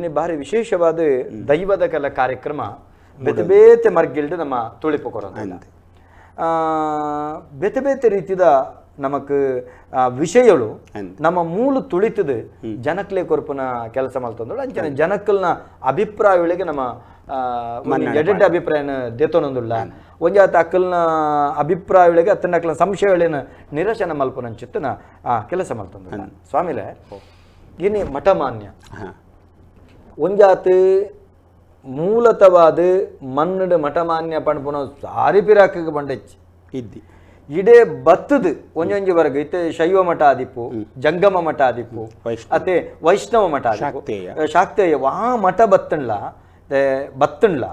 ಇನ್ನು ಭಾರಿ ವಿಶೇಷವಾದ ದೈವದ ಕಲ ಕಾರ್ಯಕ್ರಮ ಬೇತೆ ಬೇತೆ ಮರ್ಗಿಲ್ಡ್ ನಮ್ಮ ತುಳಿಪು ಕೊರಂತ ಬೇತೆ ಬೇತೆ ರೀತಿದ ನಮಕ್ ವಿಷಯಗಳು ನಮ್ಮ ಮೂಲ ತುಳಿತದ ಜನಕ್ಲೆ ಕೊರ್ಪುನ ಕೆಲಸ ಮಲ್ತಂದಳು. ಅಂಚನೆ ಜನಕ್ಕಲ್ನ ಅಭಿಪ್ರಾಯಗಳಿಗೆ ನಮ್ಮ ಎಡೆಡ್ ಅಭಿಪ್ರಾಯನ ದೇತೊನೊಂದುಲ್ಲ. ಒಂಜಾತ ಅಕ್ಕಲ್ನ ಅಭಿಪ್ರಾಯಗಳಿಗೆ ಅತ್ತನ ಅಕ್ಕಲ್ನ ಸಂಶಯಗಳೇನ ನಿರಸನ ಮಲ್ಪುನಂಚಿತ್ತನ ಕೆಲಸ ಮಲ್ತಂದುಲ್ಲ. ಸ್ವಾಮಿಲೆ, ಇನಿ ಮಠಮಾನ್ಯ ಒಂಜಾತ ಮೂಲತವಾದ ಮಣ್ಣು ಮಠಮಾನ್ಯ ಪಣ್ಪುನ ಸಾರಿ ಪಿರಾಕಿಗೆ ಬಂಡೆಚ್ಚಿ ಇದ್ದಿ ಇಡೇ ಬತ್ತದು ಒಂಜೊಂಜಿ ವರ್ಗ ಇತ್ತೆ ಶೈವ ಮಠ ಆದಿಪ್ಪು, ಜಂಗಮ ಮಠ ಆದಿಪ್ಪು, ಅತ್ತೆ ವೈಷ್ಣವ ಮಠ ಆದಿಪ್ಪು, ಶಾಕ್ತೇಯ ವಾ ಮಠ ಬತ್ತಣ್ಲ ಬತ್ತಣ್ಲ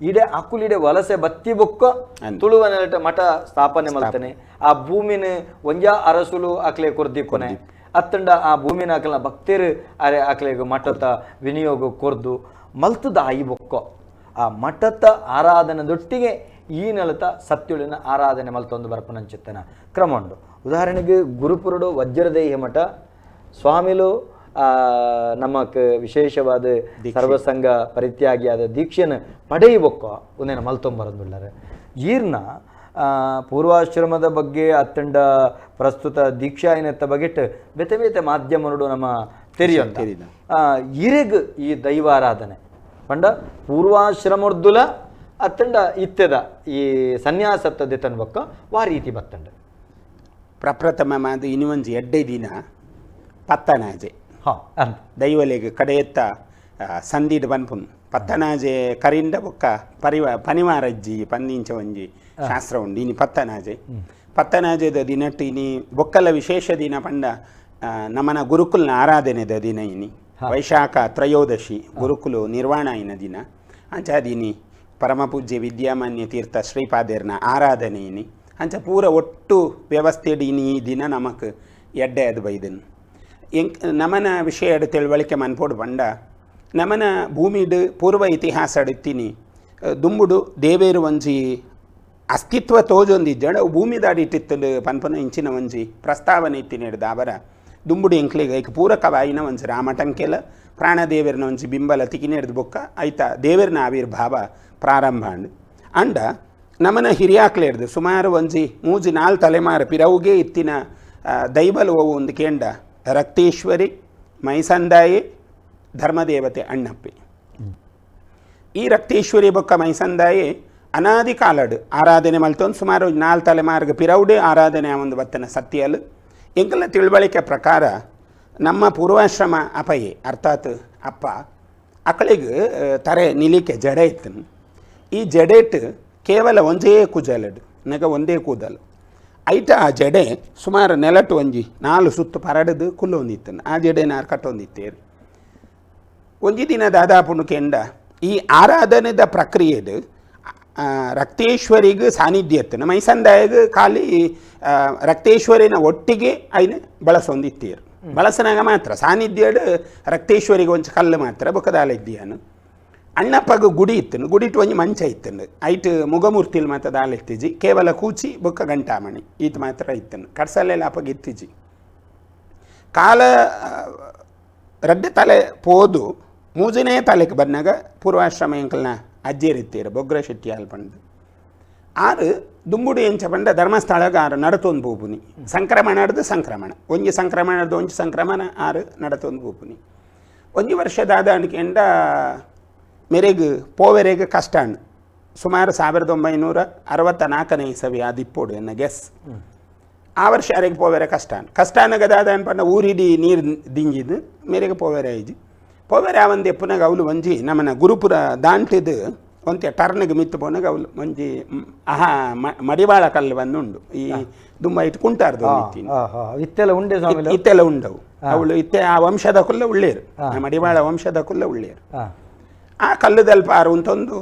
ಇಡೆ ಅಕುಲಿಡೆ ವಲಸೆ ಬತ್ತಿ ಬೊಕ್ಕ ತುಳುವ ನೆಲಟ ಮಠ ಸ್ಥಾಪನೆ ಮಲ್ತಾನೆ. ಆ ಭೂಮಿನ ಒಂಜಾ ಅರಸುಲು ಅಕ್ಲೆ ಕೊರ್ದಿಪ್ಪನೆ ಅತ್ತಂಡ ಆ ಭೂಮಿನ ಅಕಲ್ನ ಭಕ್ತರು ಅರೆ ಅಕ್ಲೆಗ್ ಮಠತ ವಿನಿಯೋಗ ಕೊರ್ದು ಮಲ್ತದ ಆಯಿ ಬೊಕ್ಕ ಆ ಮಠತ ಆರಾಧನೆದೊಟ್ಟಿಗೆ ಈ ನೆಲತ ಸತ್ಯುಳಿನ ಆರಾಧನೆ ಮಲ್ತೊಂದು ಬರ್ಪುನಂಚಿತ್ತನ ಕ್ರಮ ಉಂಡು. ಉದಾಹರಣೆಗೆ ಗುರುಪುರುಡು ವಜ್ರದೇಹ ಮಠ ಸ್ವಾಮಿಲು ನಮಕ್ ವಿಶೇಷವಾದ ಸರ್ವಸಂಗ ಪರಿತ್ಯಾಗಿಯಾದ ದೀಕ್ಷೆಯನ್ನು ಪಡೆಯಬೊಕ್ಕ ಒಂದೇನ ಮಲ್ತೊಂಬರಂದುಳ್ಳಾರೆ. ಈರ್ನ ಪೂರ್ವಾಶ್ರಮದ ಬಗ್ಗೆ ಅತ್ತಂಡ ಪ್ರಸ್ತುತ ದೀಕ್ಷಾಯನತ್ತ ಬಗೆಟ್ ಬೇತೆ ಬೇತೆ ಮಾಧ್ಯಮರುಡು ನಮ್ಮ ತೆರಿಯಂತ ಈರೆಗ್ ಈ ದೈವಾರಾಧನೆ ಪಂಡ ಪೂರ್ವಾಶ್ರಮರ್ದುಲ ಅತ್ತಂಡ ಇತ್ತೆದ ಈ ಸನ್ಯಾಸತ್ತದೆ ತನ್ಬೊಕ್ಕ ವಾ ರೀತಿ ಬತ್ತಂಡ. ಪ್ರಪ್ರಥಮ ಮಾದು ಇನಿವಂಜಿ ಎಡ್ಡೆ ದಿನ ಪತ್ತನಾಜೆ ದೈವಲೆಗ್ ಕಡೆಯತ್ತ ಸಂದಿಡ್ ಪನ್ಪುನ್ ಪತ್ತನಾಜೆ ಕರಿಂಡ ಬೊಕ್ಕ ಪನಿವಾರಜ್ಜಿ ಪನ್ನಿಂಚ ಒಂಜಿ ಶಾಸ್ತ್ರ ಉಂಡು. ಇನಿ ಪತ್ತನಾಜೆ ಪತ್ತನಾಜೆದ ದಿನಟ್ಟು ಇನಿ ಬೊಕ್ಕಲ ವಿಶೇಷ ದಿನ ಪಂಡ ನಮನ ಗುರುಕುಲ್ನ ಆರಾಧನೆದ ದಿನ ಇನಿ ವೈಶಾಖ ತ್ರಯೋದಶಿ ಗುರುಕುಲು ನಿರ್ವಾಣ ಇನ ದಿನ. ಅಂಚಾದಿನಿ ಪರಮಪೂಜ್ಯ ವಿದ್ಯಾಮಾನ್ಯ ತೀರ್ಥ ಶ್ರೀಪಾದೇರ್ನ ಆರಾಧನೆ ಇನಿ. ಅಂಚ ಪೂರ ಒಟ್ಟು ವ್ಯವಸ್ಥೆಡ್ ಇನಿ ಈ ದಿನ ನಮಕ್ ಎಡ್ಡೆ ಅದು ಬೈದನ್. ಎಂಕ್ ನಮನ ವಿಷಯ ತಿಳುವಳಿಕೆ ಮನ್ಪೋಡು ಪಂಡ ನಮನ ಭೂಮಿಡ್ ಪೂರ್ವ ಇತಿಹಾಸ ಇತ್ತೀನಿ ದುಂಬುಡು ದೇವೇರು ಒಂಜಿ ಅಸ್ತಿತ್ವ ತೋಜೊಂದಿಜ್ಜಂಡ ಅವು ಭೂಮಿದಾಡಿಟ್ಟಿತ್ತಲು ಪನ್ಪನ ಇಂಚಿನ ಒಂಜಿ ಪ್ರಸ್ತಾವನೆ ಇತ್ತಿನ ಅವರ ದುಂಬುಡು ಎಂಕ್ಲೆಗ್ ಐಕ್ ಪೂರಕವಾಯಿನ ಒಂಜಿ ರಾಮಟಂಕೆಲ ಪ್ರಾಣದೇವರ್ನ ಒಂಜಿ ಬಿಂಬಲ ತಿಕಿನೆಡ್ದು ಬೊಕ್ಕ ಐತ ದೇವರ್ನ ಆವಿರ್ಭಾವ ಪ್ರಾರಂಭ ಅಂಡ್. ಅಂಡ ನಮನ ಹಿರಿಯಾಕ್ಲೆಡ್ದು ಸುಮಾರು ಒಂಜಿ ಮೂಜಿ ನಾಲ್ ತಲೆಮಾರು ಪಿರವುಗೆ ಇತ್ತಿನ ದೈವಲು ಅವು ಒಂದು ಕೇಂಡ ರಕ್ತೇಶ್ವರಿ, ಮೈಸಂದಾಯಿ, ಧರ್ಮದೇವತೆ ಅಣ್ಣಪ್ಪೆ. ಈ ರಕ್ತೇಶ್ವರಿ ಬೊಕ್ಕ ಮೈಸಂದಾಯಿ ಅನಾದಿ ಕಾಲಡ್ ಆರಾಧನೆ ಮಲ್ತೊಂದು ಸುಮಾರು ನಾಲ್ ತಲೆಮಾರ್ಗ ಪಿರವುಡೆ ಆರಾಧನೆ ಒಂದು ಬತ್ತನ ಸತ್ಯಲು. ಎಂಕಲ್ನ ತಿಳುವಳಿಕೆ ಪ್ರಕಾರ ನಮ್ಮ ಪೂರ್ವಾಶ್ರಮ ಅಪಯೆ ಅರ್ಥಾತ್ ಅಪ್ಪ ಅಕಳಿಗೆ ತರೆ ನಿಲಿಕೆ ಜಡೆ ಇತ್ತು. ಈ ಜಡೆಟ್ ಕೇವಲ ಒಂಜೇ ಕುಜಲಡ್ ನಗ ಒಂದೇ ಕೂದಲು ಐಟ ಆ ಜಡೆ ಸುಮಾರು ನೆಲಟು ಒಂಜಿ ನಾಲು ಸುತ್ತು ಪರಡದು ಕುಲ್ಲೊಂದಿತ್ತು. ಆ ಜಡೆನಾರು ಕಟ್ಟೊಂದಿತ್ತೇರು. ಒಂಜಿ ದಿನ ದಾದಾಪುಣು ಕೆಂಡ ಈ ಆರಾಧನೆದ ಪ್ರಕ್ರಿಯೆದು ರಕ್ತೇಶ್ವರಿಗೆ ಸಾನ್ನಿಧ್ಯ ಇತ್ತು. ಮೈಸಂದಾಯಗ ಖಾಲಿ ರಕ್ತೇಶ್ವರಿನ ಒಟ್ಟಿಗೆ ಐನ ಬಳಸೊಂದಿತ್ತೀರು. ಬಳಸನಾಗ ಮಾತ್ರ ಸಾನ್ನಿಧ್ಯಡ್ ರಕ್ತೇಶ್ವರಿಗೆ ಒಂಜಿ ಕಲ್ಲು ಮಾತ್ರ ಬೊಕ್ಕದಾಲ ಇದ್ದೀಯಾನು. ಅಣ್ಣಪ್ಪಗ ಗುಡಿ ಇತ್ತು, ಗುಡಿಟ್ ಒಂಜಿ ಮಂಚ ಇತ್ತು. ಐಟ್ ಮುಗಮೂರ್ತಿಲ್ ಮಾತ್ರ ದಾಲ ಇತ್ತಿಜಿ, ಕೇವಲ ಕೂಚಿ ಬೊಕ್ಕ ಗಂಟಾಮಣಿ ಈತ ಮಾತ್ರ ಇತ್ತನು. ಕಡ್ಸಲ್ಲೆಲ್ಲ ಅಪ್ಪಗ ಇತ್ತಿಜಿ. ಕಾಲ ರಡ್ಡೆ ತಲೆ ಪೋದು ಮೂಜನೇ ತಲೆಗೆ ಬಂದಾಗ ಪೂರ್ವಾಶ್ರಮ ಎಂಕಲ್ನ ಅಜ್ಜಿಯರಿತ್ತೀರು ಬೊಗ್ರ ಶೆಟ್ಟಿ ಹಾಲ್ ಪಂಡು ಆರು ದುಂಬುಡು ಎಂಚ ಪಂಡ ಧರ್ಮಸ್ಥಳಗ ಆರು ನಡತೊಂದು ಪೂಪುನಿ ಸಂಕ್ರಮಣ ಹಿಡ್ದು ಸಂಕ್ರಮಣ ಒಂಜಿ ಸಂಕ್ರಮಣ ಹಿಡ್ದು ಒಂಜಿ ಸಂಕ್ರಮಣ ಆರು ನಡತೊಂದು ಪೂಪುನಿ. ಒಂಜಿ ವರ್ಷದಾದ ಅನ್ಕೆಂಡ ಮೆರೆಗ್ ಪೋವೆರೆಗ್ ಕಷ್ಟ ಅಣ್ಣು ಸುಮಾರು 1964ನೇ ಇಸವಿ ಆದಿಪ್ಪೋಡು ಎನ್ನ ಗೆಸ್. ಆ ವರ್ಷ ಅರೆಗೆ ಪೋವೆರೆ ಕಷ್ಟ ಕಷ್ಟ ಅನ್ನಗದಾದ ಅನ್ಪಂಡ ಊರಿಡಿ ನೀರು ದಿಂಜಿದ್ದು ಮೇರೆಗೆ ಪೋವೆರೆ ಐಜಿ ಪೋವೆರೆ ಆ ಒಂದು ಎಪ್ಪುನಾಗ ಅವಳು ಒಂಜಿ ನಮ್ಮನ ಗುರುಪುರ ದಾಂಟಿದ್ದು ಒಂತೆ ಟರ್ನಿಗೆ ಮಿತ್ತು ಪೋನಾಗ ಅವಳು ಒಂಜಿ ಆಹಾ ಮಡಿವಾಳ ಕಲ್ಲು ಬಂದು ಉಂಡು. ಈ ದುಂಬ ಇಟ್ಟು ಕುಂಟಾರ್ದು ಇತ್ತೆಲ್ಲ ಉಂಡೆ ಇತ್ತೆಲ್ಲ ಉಂಡವು ಅವಳು ಇತ್ತೆ ಆ ವಂಶದ ಕುಲ್ಲ ಉಳ್ಳೇರು ಮಡಿವಾಳ ವಂಶದ ಕುಲ್ಲ ಉಳ್ಳೇರು. ಆ ಕಲ್ಲುದಲ್ಪ ಆರು ಅಂತೊಂದು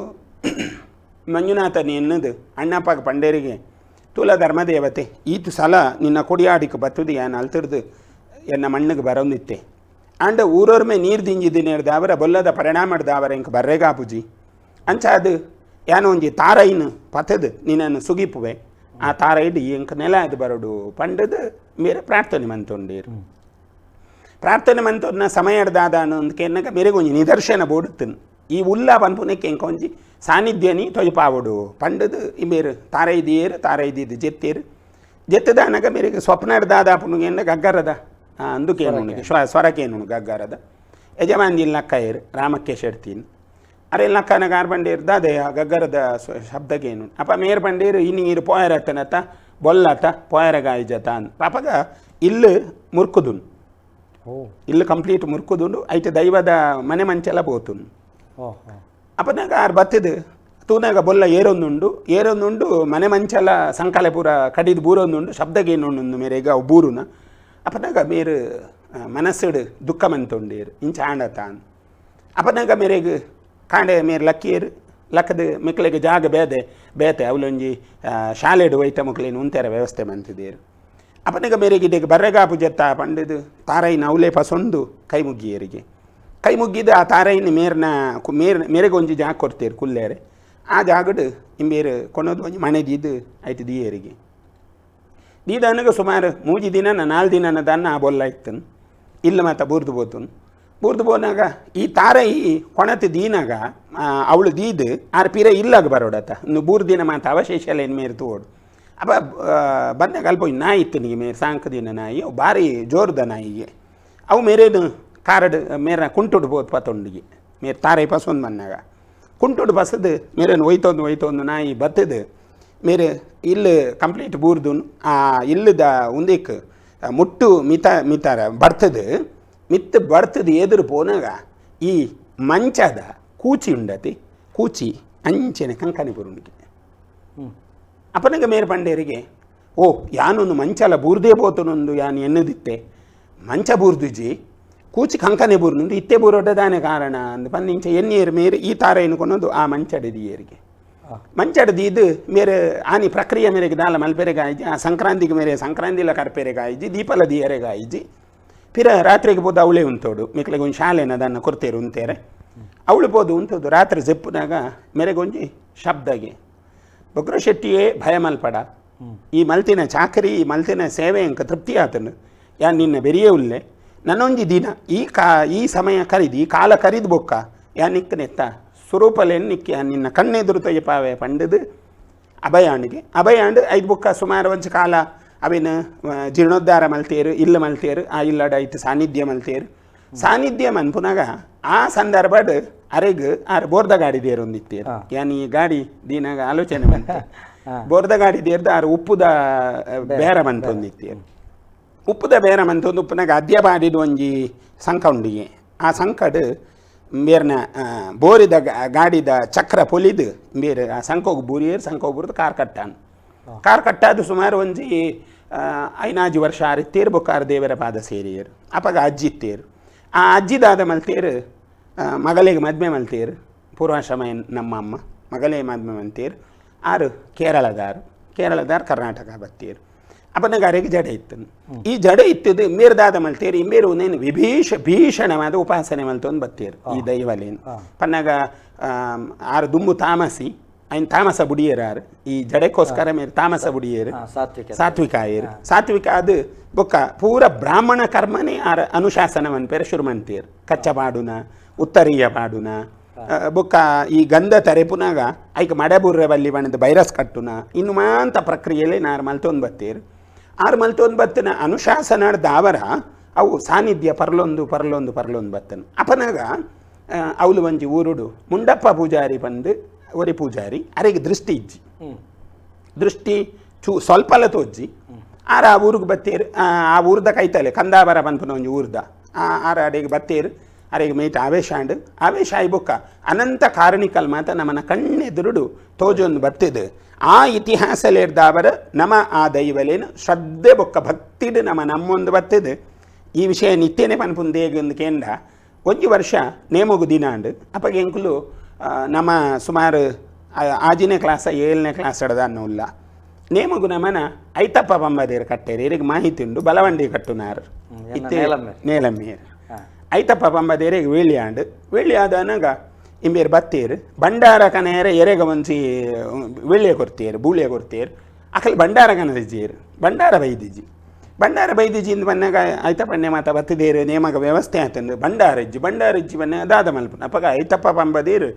ಮಂಜುನಾಥನ ಎನ್ನದು ಅಣ್ಣಪ್ಪ ಪಂಡೇರಿಗೆ ತುಲ ಧರ್ಮದೇವತೆ ಈತು ಸಲ ನಿನ್ನ ಕೊಡಿಯಾಡಿக்கு ಬತ್ತದು ಯಾನ್ ಅಲ್ತಿರ್ದು ಎನ್ನ ಮಣ್ಣಿಗೆ ಬರೋಂದಿತ್ತೆ ಅಂಡ ಊರೊರ್ಮೆ ನೀರು ದಿಂಜಿದಿನೇರ್ದ ಅವರ ಬೊಲ್ಲದ ಪರಿಣಾಮಡ್ದ ಅವರ ಇಂಕ ಬರ್ರೆಗಾಪುಜಿ ಅಂಚ ಅದು ಯಾನೋ ಒಂಜಿ ತಾರೈನು ಪತದು ನಿನ್ನನ್ನು ಸುಗಿಪುವೆ ಆ ತಾರೈಡ್ ಇಂಕ ನೆಲ ಅದು ಬರೋಡು ಪಂಡದು ಮೇರೆ ಪ್ರಾರ್ಥನೆ ಮಂತೊಂಡೇರು. ಪ್ರಾರ್ಥನೆ ಮಂತೊನ್ನ ಸಮಯಡ್ದಾದ ಅಂದ್ ಮೇರೆಗೆ ಒಂಜಿ ನಿದರ್ಶನ ಬೋಡುತ್ತನ್ ಈ ಉಲ್ಲ ಪನ್ಪುನೆಕ್ಕೆ ಎಂಕ ಒಂಜಿ ಸಾನ್ನಿಧ್ಯನಿ ತೊಜಪಾವೊಡು ಪಂಡದು ಇಂಬೇರು ತಾರೈದಿಯೇರು ತಾರೈದಿದ್ದು ಜೆತ್ತೇರು ಜೆತ್ತದಾನಗ ಮೇರೆಗೆ ಸ್ವಪ್ನಡ್ದಾದ ಪುನುಗೆನ್ನ ಗಗ್ಗರದ ಅಂದುಕೇನು ಸ್ವರಕೇನು ಗಗ್ಗರದ ಯಜಮಾನ್ದಿಲ್ ನಕ್ಕಯೇರು ರಾಮಕ್ಕೆ ಶೆಡ್ತೀನಿ ಅರೆ ಲಕ್ಕನ ಆರ್ ಬಂಡೇರು ದಾದೆಯ ಗಗ್ಗರದ ಶಬ್ದಗೇನು ಅಪ್ಪ ಮೇರ್ ಬಂಡೇರು ಇನ್ನು ಇರು ಪೋಯರತ್ತನತ ಬೊಲ್ಲತ ಪೋಯರಗಾಯಿಜತ ಅನ್ ಪಾಪಗ ಇಲ್ಲು ಮುರ್ಕುದುನ್ ಇಲ್ಲು ಕಂಪ್ಲೀಟ್ ಮುರ್ಕುದುಂಡು ಐತೆ ದೈವದ ಮನೆ ಮಂಚೆಲ್ಲ ಪೋತುನ್ ಅಪ್ಪನಾಗ ಆರ್ ಬತ್ತಿದು ತೂನಾಗ ಬೊಲ್ಲ ಏರೊಂದುಂಡು ಏರೊಂದುಂಡು ಮನೆ ಮಂಚೆಲ್ಲ ಸಂಕಲೆ ಪೂರ ಕಡಿದು ಬೂರೊಂದುಂಡು ಶಬ್ದಗೇನುಂಡು ಮೇರೆಗ ಅವು ಬೂರುನ ಅಪ್ಪನಾಗ ಮೇರು ಮನಸ್ಸುಡು ದುಃಖ ಮಂತುಂಡೇರು ಇಂಚ ಆಂಡತಾನ್ ಅಪ್ಪನಾಗ ಮೇರೆಗ್ ಕಾಂಡೆ ಮೇರು ಲಕ್ಕಿಯರು ಲಕ್ಕದ ಮಿಕ್ಲೆಗ್ ಜಾಗ ಬೇದೆ ಬೇತೆ ಅವಲೊಂಜಿ ಶಾಲೆಡು ವೈತ ಮುಕ್ಲೇನು ಉಂತೆರ ವ್ಯವಸ್ಥೆ ಮಂತಿದೇರು ಅಪ್ಪನಾಗ ಮೇರೆಗೆ ಇದಕ್ಕೆ ಬರ್ರೆಗಾಪು ಜತ್ತ ಪಂಡದು ತಾರೈನ ಅವಲೇ ಪಸೊಂದು ಕೈ ಮುಗ್ಗಿಯರಿಗೆ ಕೈ ಮುಗ್ಗಿದ ಆ ತಾರೈನ ಮೇರ್ನ ಮೇರ್ ಮೇರೆಗೆ ಒಂಜಿ ಜಾಗ ಕೊಡ್ತೇರು ಕುಲ್ಲೇರೆ ಆ ಜಾಗಡು ಇಂಬೇರು ಕೊನೋದು ಒಂಜಿ ಮನೆ ದೀದು ಆಯ್ತು ದಿಯರಿಗೆ ದೀದನಗ ಸುಮಾರು ಮೂಜಿ ದಿನ ನಾಲ್ಕು ದಿನ ದನ್ನ ಆ ಬೊಲ್ಲ ಇತ್ತನು ಇಲ್ಲ ಮಾತ ಬೂರ್ದು ಬೋತುನು ಬೂರ್ದು ಬೋನಾಗ ಈ ತಾರೈ ಕೊಣತೆ ದೀನಾಗ ಅವಳು ದೀದು ಆರ್ ಪೀರ ಇಲ್ಲಾಗ ಬರೋಡತ ಇನ್ನು ಬೂರು ದಿನ ಮಾತ ಅವಶೇಷ ಎಲ್ಲ ಏನು ಮೇರು ತೋಡು ಅಪ್ಪ ಬಂದಾಗ ಅಲ್ಪ ನಾಯಿ ಇತ್ತು ನಿಗೆ ಮೇರು ಸಾಂಕ ದಿನ ನಾಯಿ ಅವು ಭಾರಿ ಜೋರ್ದ ನಾಯಿಗೆ ಅವು ಮೇರೇನು ಕಾರಡ್ ಮೇರ ಕುಂಟುಡು ಬೋತ್ ಪತೊಂಡಿಗೆ ಮೇರು ತಾರೈ ಪಸೊಂದು ಬಂದಾಗ ಕುಂಟುಡು ಬಸದು ಮೇರೇನು ಒಯ್ತೊಂದು ಒಯ್ತೊಂದು ನಾಯಿ ಬತ್ತದು ಮೇರೆ ಇಲ್ಲು ಕಂಪ್ಲೀಟ್ ಬೂರ್ದುನ್ ಆ ಇಲ್ಲದ ಉಂದಿಕ್ ಮುಟ್ಟು ಮಿತ ಮಿತಾರ ಬರ್ತದು ಮಿತ್ತು ಬರ್ತದು ಎದುರು ಪೋನಾಗ ಈ ಮಂಚದ ಕೂಚಿ ಉಂಡತಿ ಕೂಚಿ ಅಂಚೆನೆ ಕಂಕನೆ ಬರುಣಿಗೆ ಅಪ್ಪನಗ ಮೇರು ಪಂಡೇರಿಗೆ ಓ ಯಾನೊಂದು ಮಂಚಲ ಬೂರ್ದೇ ಪೋತನೊಂದು ಯಾನು ಎನ್ನದಿತ್ತೆ ಮಂಚ ಬೂರ್ದುಜಿ ಕೂಚಿ ಕಂಕನೆ ಬೂರ್ನುಂದು ಇತ್ತೆ ಬೂರೊಡ್ಡದಾನೆ ಕಾರಣ ಅಂದ್ ಪಂದಿಂಚ ಎನ್ನಿಯರು ಮೇರು ಈ ತಾರ ಎನ್ಕೊನೊಂದು ಆ ಮಂಚಡದಿಯರಿಗೆ ಮಂಚಡದೀದು ಮೇರೆ ಆನಿ ಪ್ರಕ್ರಿಯೆ ಮೇರೆಗೆ ದಾಲ ಮಲ್ಪೆರೆಗಾಯಿಜಿ ಆ ಸಂಕ್ರಾಂತಿಗೆ ಮೇರೆ ಸಂಕ್ರಾಂತಿಲ ಕರ್ಪೆರೆಗಾಯಿಜಿ ದೀಪಲ ದಿಯರೆಗಾಯಿಜಿ ಪಿರ ರಾತ್ರಿಗೆ ಪೋದು ಅವಳೇ ಉಂತೋಡು ಮಿಕ್ಲೆಗೆ ಒಂದು ಶಾಲೆನ ಅದನ್ನು ಕೊಡ್ತೇರು ಉಂತೇರೆ ಅವಳು ಪೋದು ಉಂತೋದು ರಾತ್ರಿ ಜೆಪ್ಪುನಾಗ ಮೇರೆಗೊಂಜಿ ಶಬ್ದಗೆ ಬೊಗ್ರ ಶೆಟ್ಟಿಯೇ ಭಯ ಮಲ್ಪಡ ಈ ಮಲ್ತಿನ ಚಾಕರಿ ಈ ಮಲ್ತಿನ ಸೇವೆ ಅಂಕ ತೃಪ್ತಿ ಆತನು ಯಾನ್ ನಿನ್ನ ಬೆರಿಯೇ ಉಲ್ಲೆ ನನ್ನೊಂಜಿ ದಿನ ಈ ಈ ಸಮಯ ಕರಿದು ಈ ಕಾಲ ಕರಿದು ಬೊಕ್ಕ ಯಾನ್ ನಿಕ್ಕನೆತ್ತ ಸ್ವರೂಪಲೇನು ನಿಕ್ಕಿ ನಿನ್ನ ಕಣ್ಣೆದುರು ತೊಯ್ಯಪಾವೆ ಪಂಡದು ಅಭಯಾಂಡಿಗೆ ಅಭಯಾಂಡು ಐದು ಬೊಕ್ಕ ಸುಮಾರು ಒಂಜಿ ಕಾಲ ಅವಿನ ಜೀರ್ಣೋದ್ಧಾರ ಮಲ್ತೇರು ಇಲ್ಲ ಮಲ್ತೇರು ಆ ಇಲ್ಲಡ ಐತು ಸಾನ್ನಿಧ್ಯ ಮಲ್ತೇರು ಸಾನ್ನಿಧ್ಯ ಮನ್ಪುನಾಗ ಆ ಸಂದರ್ಭಡ್ ಅರೆಗ್ ಆರ್ ಬೋರ್ದ ಗಾಡಿ ದೇರೊಂದಿತ್ತೇರು ಯಾನ್ ಈ ಗಾಡಿ ದೀನಾಗ ಆಲೋಚನೆ ಬಂತ ಬೋರ್ದ ಗಾಡಿ ದೇರ್ದ ಆರು ಉಪ್ಪುದ ಬೇರ ಮಂತೊಂದಿತ್ತೇರು ಉಪ್ಪುದ ಬೇರ ಮಂತೊಂದು ಉಪ್ಪುನಾಗ ಅದ್ಯ ಬಾಡಿದ ಒಂಜಿ ಸಂಕ ಉಂಡಿಗೆ ಆ ಸಂಕಡ್ ಬೇರ್ನ ಬೋರಿದ ಗಾಡಿದ ಚಕ್ರ ಪೊಲಿದು ಬೇರೆ ಆ ಸಂಕೋಗ್ ಬೂರಿಯೇರು ಸಂಕೋಗ್ ಬೂರಿದು ಕಾರ್ ಕಟ್ಟಾನು ಕಾರ್ ಕಟ್ಟಾದು ಸುಮಾರು ಒಂಜಿ ಐನಾಜಿ ವರ್ಷ ಆರಿತ್ತೇರು ಬೊಕ್ಕಾರು ದೇವರ ಪಾದ ಸೇರಿಯರು ಅಪಗ ಅಜ್ಜಿ ಇತ್ತೇರು ಆ ಅಜ್ಜಿದಾದ ಮಲ್ತೇರು ಮಗಳಿಗೆ ಮದ್ಮೆ ಮಲ್ತೇರು ಪೂರ್ವಾಶ್ರಮ ನಮ್ಮ ಅಮ್ಮ ಮಗಳೇ ಮದ್ಮೆ ಮಲ್ತೇರು ಆರು ಕೇರಳದಾರು ಕೇರಳದಾರು ಕರ್ನಾಟಕ ಬತ್ತೇರು ಅಪ್ಪನಗ ಅರೆಗೆ ಜಡೆ ಇತ್ತು ಈ ಜಡೆ ಇತ್ತದು ಮೇರ್ದಾದ ಮಲ್ತೇರು ಇಂಬೇರು ಒಂದೇನು ಭೀಷಣವಾದ ಉಪಾಸನೆ ಮಲ್ತೊಂದು ಬತ್ತೇರು ಈ ದೈವಲೇನು ಪನ್ನಾಗ ಆರು ದುಂಬು ತಾಮಸಿ ಐನ್ ತಾಮಸ ಬುಡಿಯೇರು ಈ ಜಡೆಕ್ಕೋಸ್ಕರ ಮೇರೆ ತಾಮಸ ಬುಡಿಯೇರು ಸಾತ್ವಿಕ ಆಯೇರು ಸಾತ್ವಿಕ ಅದು ಬೊಕ್ಕ ಪೂರ ಬ್ರಾಹ್ಮಣ ಕರ್ಮನೇ ಆರ ಅನುಶಾಸನ ಮನ್ಪೇರೆ ಶುರು ಮಂತೇರು ಕಚ್ಚ ಪಾಡುನ ಉತ್ತರೀಯ ಪಾಡುನ ಬೊಕ್ಕ ಈ ಗಂಧ ತರೆಪುನಾಗ ಐಕ್ ಮಡೆ ಬಲ್ಲಿ ಬಣ್ಣದ ಬೈರಸ್ ಕಟ್ಟುನ ಇನ್ನು ಮಾಂತ ಪ್ರಕ್ರಿಯೆಯಲ್ಲಿ ನಾರು ಮಲ್ತೊಂದು ಬತ್ತೇರು ಆರು ಮಲ್ತೊಂದು ಬತ್ತನ ಅನುಶಾಸನ ದಾವರ ಅವು ಸಾನ್ನಿಧ್ಯ ಪರ್ಲೊಂದು ಪರ್ಲೊಂದು ಪರ್ಲೊಂದು ಬತ್ತನ ಅಪನಾಗ ಅವಲು ಒಂಜಿ ಊರುಡು ಮುಂಡಪ್ಪ ಪೂಜಾರಿ ಬಂದು ಒರಿ ಪೂಜಾರಿ ಅರೆಗೆ ದೃಷ್ಟಿ ಇಜ್ಜಿ ದೃಷ್ಟಿ ಚೂ ಸ್ವಲ್ಪಲ ತೋಜ್ಜಿ ಆರ ಆ ಊರಿಗೆ ಬತ್ತೇರು ಆ ಊರ್ದ ಕೈತಲೆ ಕಂದಾಬರ ಪನ್ಪುನ ಒಂಜಿ ಊರ್ದ ಆರ ಅಡೆಗೆ ಬತ್ತೇರು ಅರೆಗೆ ಮೇಟ್ ಆವೇಶ ಆಂಡ್ ಆವೇಶ ಆಯ್ಬೊಕ್ಕ ಅನಂತ ಕಾರಣಿಕಲ್ ಮಾತ ನಮ್ಮನ ಕಣ್ಣೆದುರುಡು ತೋಜೊಂದು ಬತ್ತಿದು ಆ ಇತಿಹಾಸಲೇರ್ದಾವರ ನಮ ಆ ದೈವಲೇನು ಶ್ರದ್ಧೆ ಬೊಕ್ಕ ಭಕ್ತಿಡು ನಮ ನಮ್ಮೊಂದು ಬತ್ತಿದು ಈ ವಿಷಯ ನಿತ್ಯನೆ ಪನ್ಪುಂದೇಗಂದು ಕೇಂದ್ರ ಒಂಜಿ ವರ್ಷ ನೇಮಗು ದಿನ ಅಂಡ್ ಅಪ್ಪಗೆ ಎಂಕುಲು ನಮ್ಮ ಸುಮಾರು ಆಜಿನೇ ಕ್ಲಾಸ ಏಳನೇ ಕ್ಲಾಸ್ ಹಿಡ್ದ ಅನ್ನೋಲ್ಲ ನೇಮಗು ನಮನ ಐತಪ್ಪ ಪಂಬದೇರು ಕಟ್ಟೇರು ಇರಿಗೆ ಮಾಹಿತಿ ಉಂಡು ಬಲವಂಡಿ ಕಟ್ಟುನಾರು ನೇಲಮ್ಮೇರು ಐತಪ್ಪ ಪಂಬದೇರಿಗೆ ವೇಳಿ ಆಂಡು ವೇಳಿ ಆದನಾಗ ಇಂಬೇರು ಬತ್ತೇರು ಭಂಡಾರ ಕನೇರ ಎರೆಗ ಒಂಜಿ ವೇಳಿಯ ಕೊರ್ತಿಯರು ಬೂಳಿಯ ಕೊರ್ತಿಯರು ಅಕಲ್ ಭಂಡಾರ ಕನದಿಜ್ಜಿಯರು ಭಂಡಾರ ಬೈದಿಜ್ಜಿ. ಭಂಡಾರ ಬೈದಿಜಿಂದ ಬನ್ನಾಗ ಐತಪ್ಪ ಮಾತ ಬತ್ತಿದೇರು ನೇಮಗ ವ್ಯವಸ್ಥೆ ಆತಂದು ಬಂಡಾರಜ್ಜಿ ಬಂಡಾರಜ್ಜಿ ಬನ್ನ ದಾದ ಮಲ್ಪುನ ಅಪಗ ಐತಪ್ಪ ಪಂಬದೀರು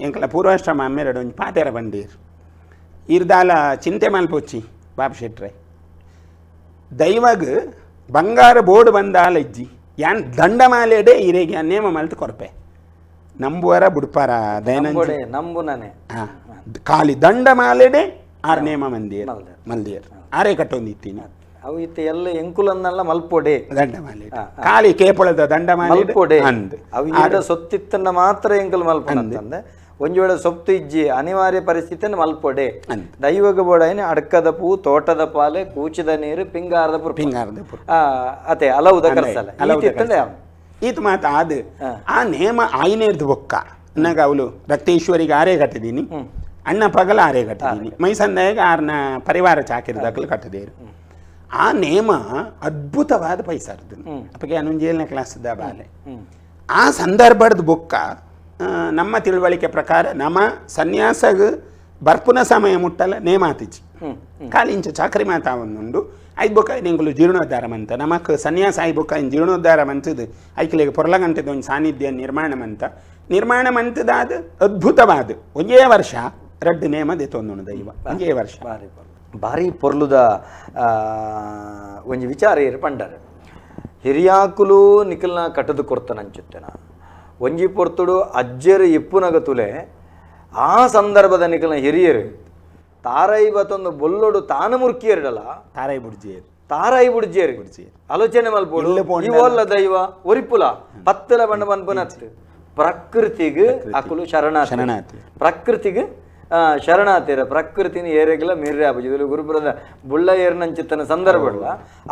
ಎಂಕಲ ಪೂರ್ವಾಶ್ರಮ ಅಮ್ಮೆರಡು ಒಂಜಿ ಪಾತೆರ ಬಂಡೀರು ಇರ್ದಾಲ ಚಿಂತೆ ಮಲ್ಪೊಚ್ಚಿ ಬಾಬು ಶೆಟ್ರೆ ದೈವಗ್ ಬಂಗಾರ ಬೋರ್ಡ್ ಬಂದಾಲ ಇಜ್ಜಿ ಯಾನ್ ದಂಡಮಾಲೆಡೆ ಇರೆಗೆ ನೇಮ ಮಲ್ತು ಕೊರ್ಪೆ ನಂಬುವರ ಬುಡ್ಪಾರ ದಯನಂಜಿ ನಂಬುನನೆ ಹಾಂ ಖಾಲಿ ದಂಡಮಾಲೆಡೆ ಆರ್ ನೇಮ ಮಂದಿರ್ ಮಲ್ದಿಯರ್ ಆರೇ ಕಟ್ಟೊಂದಿತ್ತೀನಿ ಅವು ಇತ್ತ ಎಲ್ಲ ಎಂಕುಲನ್ನೆಲ್ಲ ಮಲ್ಪೊಡೆ ದಂಡಮಾಲೆ ಖಾಲಿ ಕೇಪಳದ ದಂಡಮಾಲೆ ಮಲ್ಪೊಡೆ ಅಂದ್ ಅವು ಈಡ ಸೊತ್ತಿತ್ತನ್ನ ಮಾತ್ರ ಎಂಕುಲು ಮಲ್ಪೊನಂತಂದೆ ಒಂಜಿ ವೇಳೆ ಸೊತ್ತು ಇಜ್ಜಿ ಅನಿವಾರ್ಯ ಪರಿಸ್ಥಿತಿಯನ್ನು ಮಲ್ಪೊಡೆ ದೈವಗ ಬೋಡೈನ ಅಡ್ಕದ ಪೂ ತೋಟದ ಪಾಲೆ ಕೂಚಿದ ನೀರು ಪಿಂಗಾರದ ಪುರ್ಪ ಪಿಂಗಾರದ ಪುರ್ಪ ಅತೆ ಅಲವುದ ಕರ್ಸಲ ಅಲವುದ ಈತ ಮಾತ ಆದ ಆ ನೇಮ ಆಯ್ನೇರ್ದು ಬೊಕ್ಕ ಅನ್ನಗ ಅವಳು ರಕ್ತೇಶ್ವರಿಗೆ ಆರೇ ಕಟ್ಟಿದೀನಿ ಅಣ್ಣ ಪಗಲ ಆರೇ ಕಟ್ಟಿದೀನಿ ಮೈಸಂದಾಯಗ ಆರ್ನ ಪರಿವಾರ ಚಾಕಿರದಾಕಲು ಕಟ್ಟದೇರು ಆ ನೇಮ ಅದ್ಭುತವಾದ ಪೈಸಾರ್ದು ಅಪ್ಪಗೆ ಅನುಂಜಿ ಏಳನೇ ಕ್ಲಾಸ್ ಬಾಲೆ ಆ ಸಂದರ್ಭದ ಬೊಕ್ಕ ನಮ್ಮ ತಿಳುವಳಿಕೆ ಪ್ರಕಾರ ನಮ್ಮ ಸನ್ಯಾಸಗ ಬರ್ಪುನ ಸಮಯ ಮುಟ್ಟಲ್ಲ ನೇಮಾತಿಜಿ ಖಾಲಿ ಇಂಚ ಚಾಕರಿ ಮಾತಾ ಒಂದುಂಡು ಐದು ಬೊಕ್ಕ ನಿಂಗುಲು ಜೀರ್ಣೋದ್ಧಾರ ಮಂತ ನಮಕ್ ಸನ್ಯಾಸ I ಬೊಕ್ಕ ಇನ್ ಜೀರ್ಣೋದ್ಧಾರ ಮಂತದು ಐಕ್ಲೆಗ್ ಪೊರ್ಲಗಂಟದ ಒಂದು ಸಾನ್ನಿಧ್ಯ ನಿರ್ಮಾಣ ಮಂತ ನಿರ್ಮಾಣ ಮಂತದಾದ ಅದ್ಭುತವಾದ ಒಂದೇ ವರ್ಷ ರಡ್ಡು ನೇಮ ದೆತ್ತೊಂದುಂಡು ದೈವ ಒಂದೇ ವರ್ಷ ಭಾರಿ ಭಾರಿ ಪೊರ್ಲುದ ಒಂಜಿ ವಿಚಾರ ಏರು ಪಂಡರೆ ಹಿರಿಯಾಕುಲು ನಿಖಲ್ನ ಕಟ್ಟದು ಕೊರ್ತನಂಚುತ್ತೆನ ಒಂಜಿ ಪೊರ್ತುಡು ಅಜ್ಜರು ಇಪ್ಪುನಗ ತುಲೆ ಆ ಸಂದರ್ಭದ ನಿಖಲ್ನ ಹಿರಿಯರು ತಾರೈ ಬತ್ತೊಂದು ಬೊಲ್ಲೊಡು ತಾನು ಮುರ್ಕಿಯರ್ಡಲ್ಲ ತಾರೈ ಬುಡ್ಜಿಯರು ತಾರೈ ಬುಡ್ಜಿಯರು ಆಲೋಚನೆ ಮಲ್ಪೋಡು ಈ ಓಲ್ಲ ದೈವ ಒರಿಪುಲ ಪತ್ತಲ ಬಣ್ಣ ಬನ್ಪುನತ್ತು ಪ್ರಕೃತಿಗೆ ಅಕುಲು ಶರಣಾರ್ಥಿ ಶರಣಾರ್ಥಿ. ಪ್ರಕೃತಿಗೆ ಶರಣಾತಿರ ಪ್ರಕೃತಿನ ಏರೆಗ್ಲ ಮೀರ್ರೆ ಆಪುಜಿ ಇದರಲ್ಲಿ ಗುರುಪುರದ ಬುಳ್ಳ ಏರ್ನಂಚಿತ್ತನ ಸಂದರ್ಭ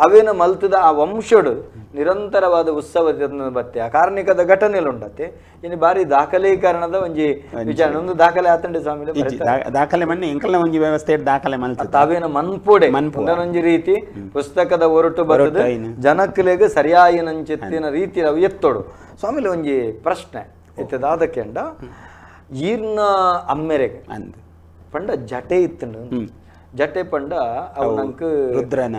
ಅವೇನ ಮಲ್ತದ ಆ ವಂಶಡು ನಿರಂತರವಾದ ಉತ್ಸವ ಬತ್ತೆ ಆ ಕಾರ್ಣಿಕದ ಘಟನೆಲುಂಡತ್ತೆ ಇನ್ನು ಬಾರಿ ದಾಖಲೀಕರಣದ ಒಂಜಿ ವಿಚಾರ ಒಂದು ದಾಖಲೆ ಆತಂಡೆ ಸ್ವಾಮಿ ಇಜ್ಜಿ, ದಾಖಲೆ ಮನ್ನೆ ಎಂಕಲ್ನ ಒಂಜಿ ವ್ಯವಸ್ಥೆ ದಾಖಲೆ ಮಲ್ತದ ತಾವೇನ ಮನ್ಪೋಡೆ ಒಂದೊಂಜಿ ರೀತಿ ಪುಸ್ತಕದ ಒರಟು ಬರ್ತದೆ ಜನಕ್ಕಲೆಗ್ ಸರಿಯಾಯಿನಂಚಿತ್ತಿನ ರೀತಿ ಅವು ಎತ್ತೋಡು ಸ್ವಾಮಿಲಿ ಒಂಜಿ ಪ್ರಶ್ನೆ ಇತ್ತದಾದಕ್ಕೆಂಡ ಈರ್ನ ಅಮ್ಮೆರೆಗ್ ಅಂದ್ ಪಂಡ ಜಟೆ ಇತ್ತಂಡು ಜಟೆ ಪಂಡ ಅವು ನಂಕ್ ರುದ್ರನ.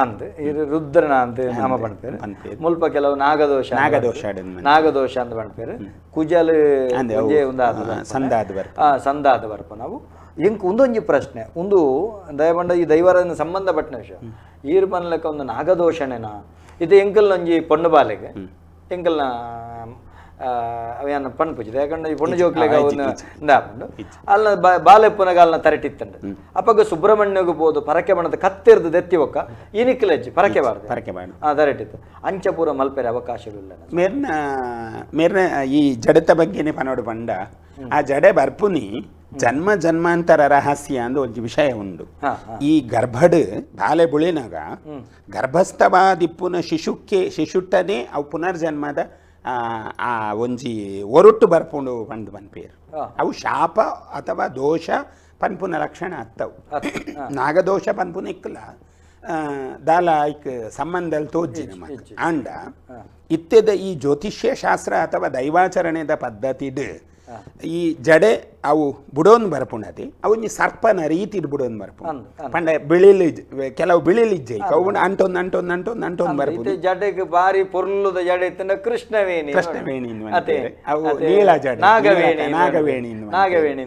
ಅಂದ್ ಇರು ರುದ್ರನ ಅಂತ ನಾಮ ಪಣ್ಪೇರು ಪನ್ಪೇರು. ಮುಲ್ಪ ಕೆಲವು ನಾಗದೋಷ ಅಂದ್ ನಾಗದೋಷ ಪನ್ಪೇರು. ಅಡನ್ ನಾಗದೋಷ ಅಂತ ಪಣ್ಪೇರು ಕುಜಲ್ ಅಂದೆ ಅವು, ಒಂಜೇ ಒಂದು ಆದ ಸಂದಾದ ಬರ್ಪ. ಸಂದಾದ ಬರ್ಪ ನಾವು ಇಂಕ್ ಒಂದೊಂಜಿ ಪ್ರಶ್ನೆ ಒಂದು ದಯಪಂಡ ಈ ದೈವರನ್ನು ಸಂಬಂಧಪಟ್ಟನ ವಿಷಯ ಈರು ಪನ್ಲಕ್ಕ ಒಂದು ನಾಗದೋಷಣೆನಾ ಇದು ಎಂಕಲ್ನ ಒಂಜಿ ಪೊಣ್ಣು ಬಾಲೆಗೆ ಎಂಕಲ್ನ ಅವೇನ ಪಣ್ಪುಜಿ ಯಾಕಂದ್ರೆ ಈ ಪೊಣ್ಣು ಜೋಕ್ಲೆಗ್ ಅವನು ಇಂದಾಪುಂಡು ಅಲ್ಲ ಬಾಲೆಪ್ಪುನಗ ಅಲ್ನ ತರಟಿತ್ತಂಡು ಅಪ್ಪಗ ಸುಬ್ರಹ್ಮಣ್ಯಗ್ ಪೋದು ಪರಕೆ ಬಣ್ಣದ ಕತ್ತೆರ್ದು ದೆತ್ತಿ ಒಕ್ಕ ಇನಿಕ್ಲಜ್ಜಿ ಪರಕೆ ಬಾರ್ದು ಪರಕೆ ಬಾರ್ದು. ತರಟಿತ್ತು ಅಂಚಪೂರ ಮಲ್ಪೆರೆ ಅವಕಾಶವಿಲ್ಲ ಮೇರ್ನ ಮೇರ್ನ ಈ ಜಡತ ಬಗ್ಗೆನೆ ಪನೋಡು ಪಂಡ ಆ ಜಡೆ ಬರ್ಪುನಿ ಜನ್ಮ ಜನ್ಮಾಂತರ ರಹಸ್ಯ ಅಂದ್ ಒಂಜಿ ವಿಷಯ ಉಂಡು ಈ ಗರ್ಭಡ್ ಬಾಲೆ ಬುಳಿನಾಗ ಗರ್ಭಸ್ಥವಾದಿಪ್ಪುನ ಶಿಶುಕ್ಕೆ ಶಿಶುಟ್ಟನೆ ಅವು ಪುನರ್ಜನ್ಮದ ಆ ಒಂಜಿ ಒರಟು ಬರ್ಪುಂಡು ಪಂಡ್ ಪನ್ಪೇರು ಅವು ಶಾಪ ಅಥವಾ ದೋಷ ಪನ್ಪುನ ಲಕ್ಷಣ ಅತ್ತವು ನಾಗದೋಷ ಪನ್ಪುನ ಇಕ್ಕಲ ದಾಲ ಐಕ್ ಸಂಬಂಧಲ್ ತೋಜ್ಜಿ ನಮಕ್ ಆಂಡ ಇತ್ತೆದ ಈ ಜ್ಯೋತಿಷ್ಯ ಶಾಸ್ತ್ರ ಅಥವಾ ದೈವಾಚರಣೆದ ಪದ್ಧತಿಡ್ ಈ ಜಡೆ ಅವು ಬುಡೋನ್ ಬರ್ಪುಂಡತಿ ಅವು ಒಂಜಿ ಸರ್ಪನ ರೀತಿಡ್ ಬುಡೋನ್ ಬರ್ಪುಂಡು ಪಂಡ ಬಿಳಿಲಿ ಕೆಲವು ಬಿಳಿಲಿಜ್ಜೆ ಅವು ಅಂಟೊಂದು ಅಂಟೊಂದು ಅಂಟೊಂದು ಅಂಟೊಂದು ಬರ್ಪುಂಡು ಜಡೆಗೆ ಬಾರಿ ಪೊರ್ಲುದ ಜಡೆ ಇತ್ತಂಡ ಕೃಷ್ಣವೇಣಿ ಕೃಷ್ಣವೇಣಿ ಅವು ನೀಲ ಜಡೆ ನಾಗವೇಣಿ ನಾಗವೇಣಿ ನಾಗವೇಣಿ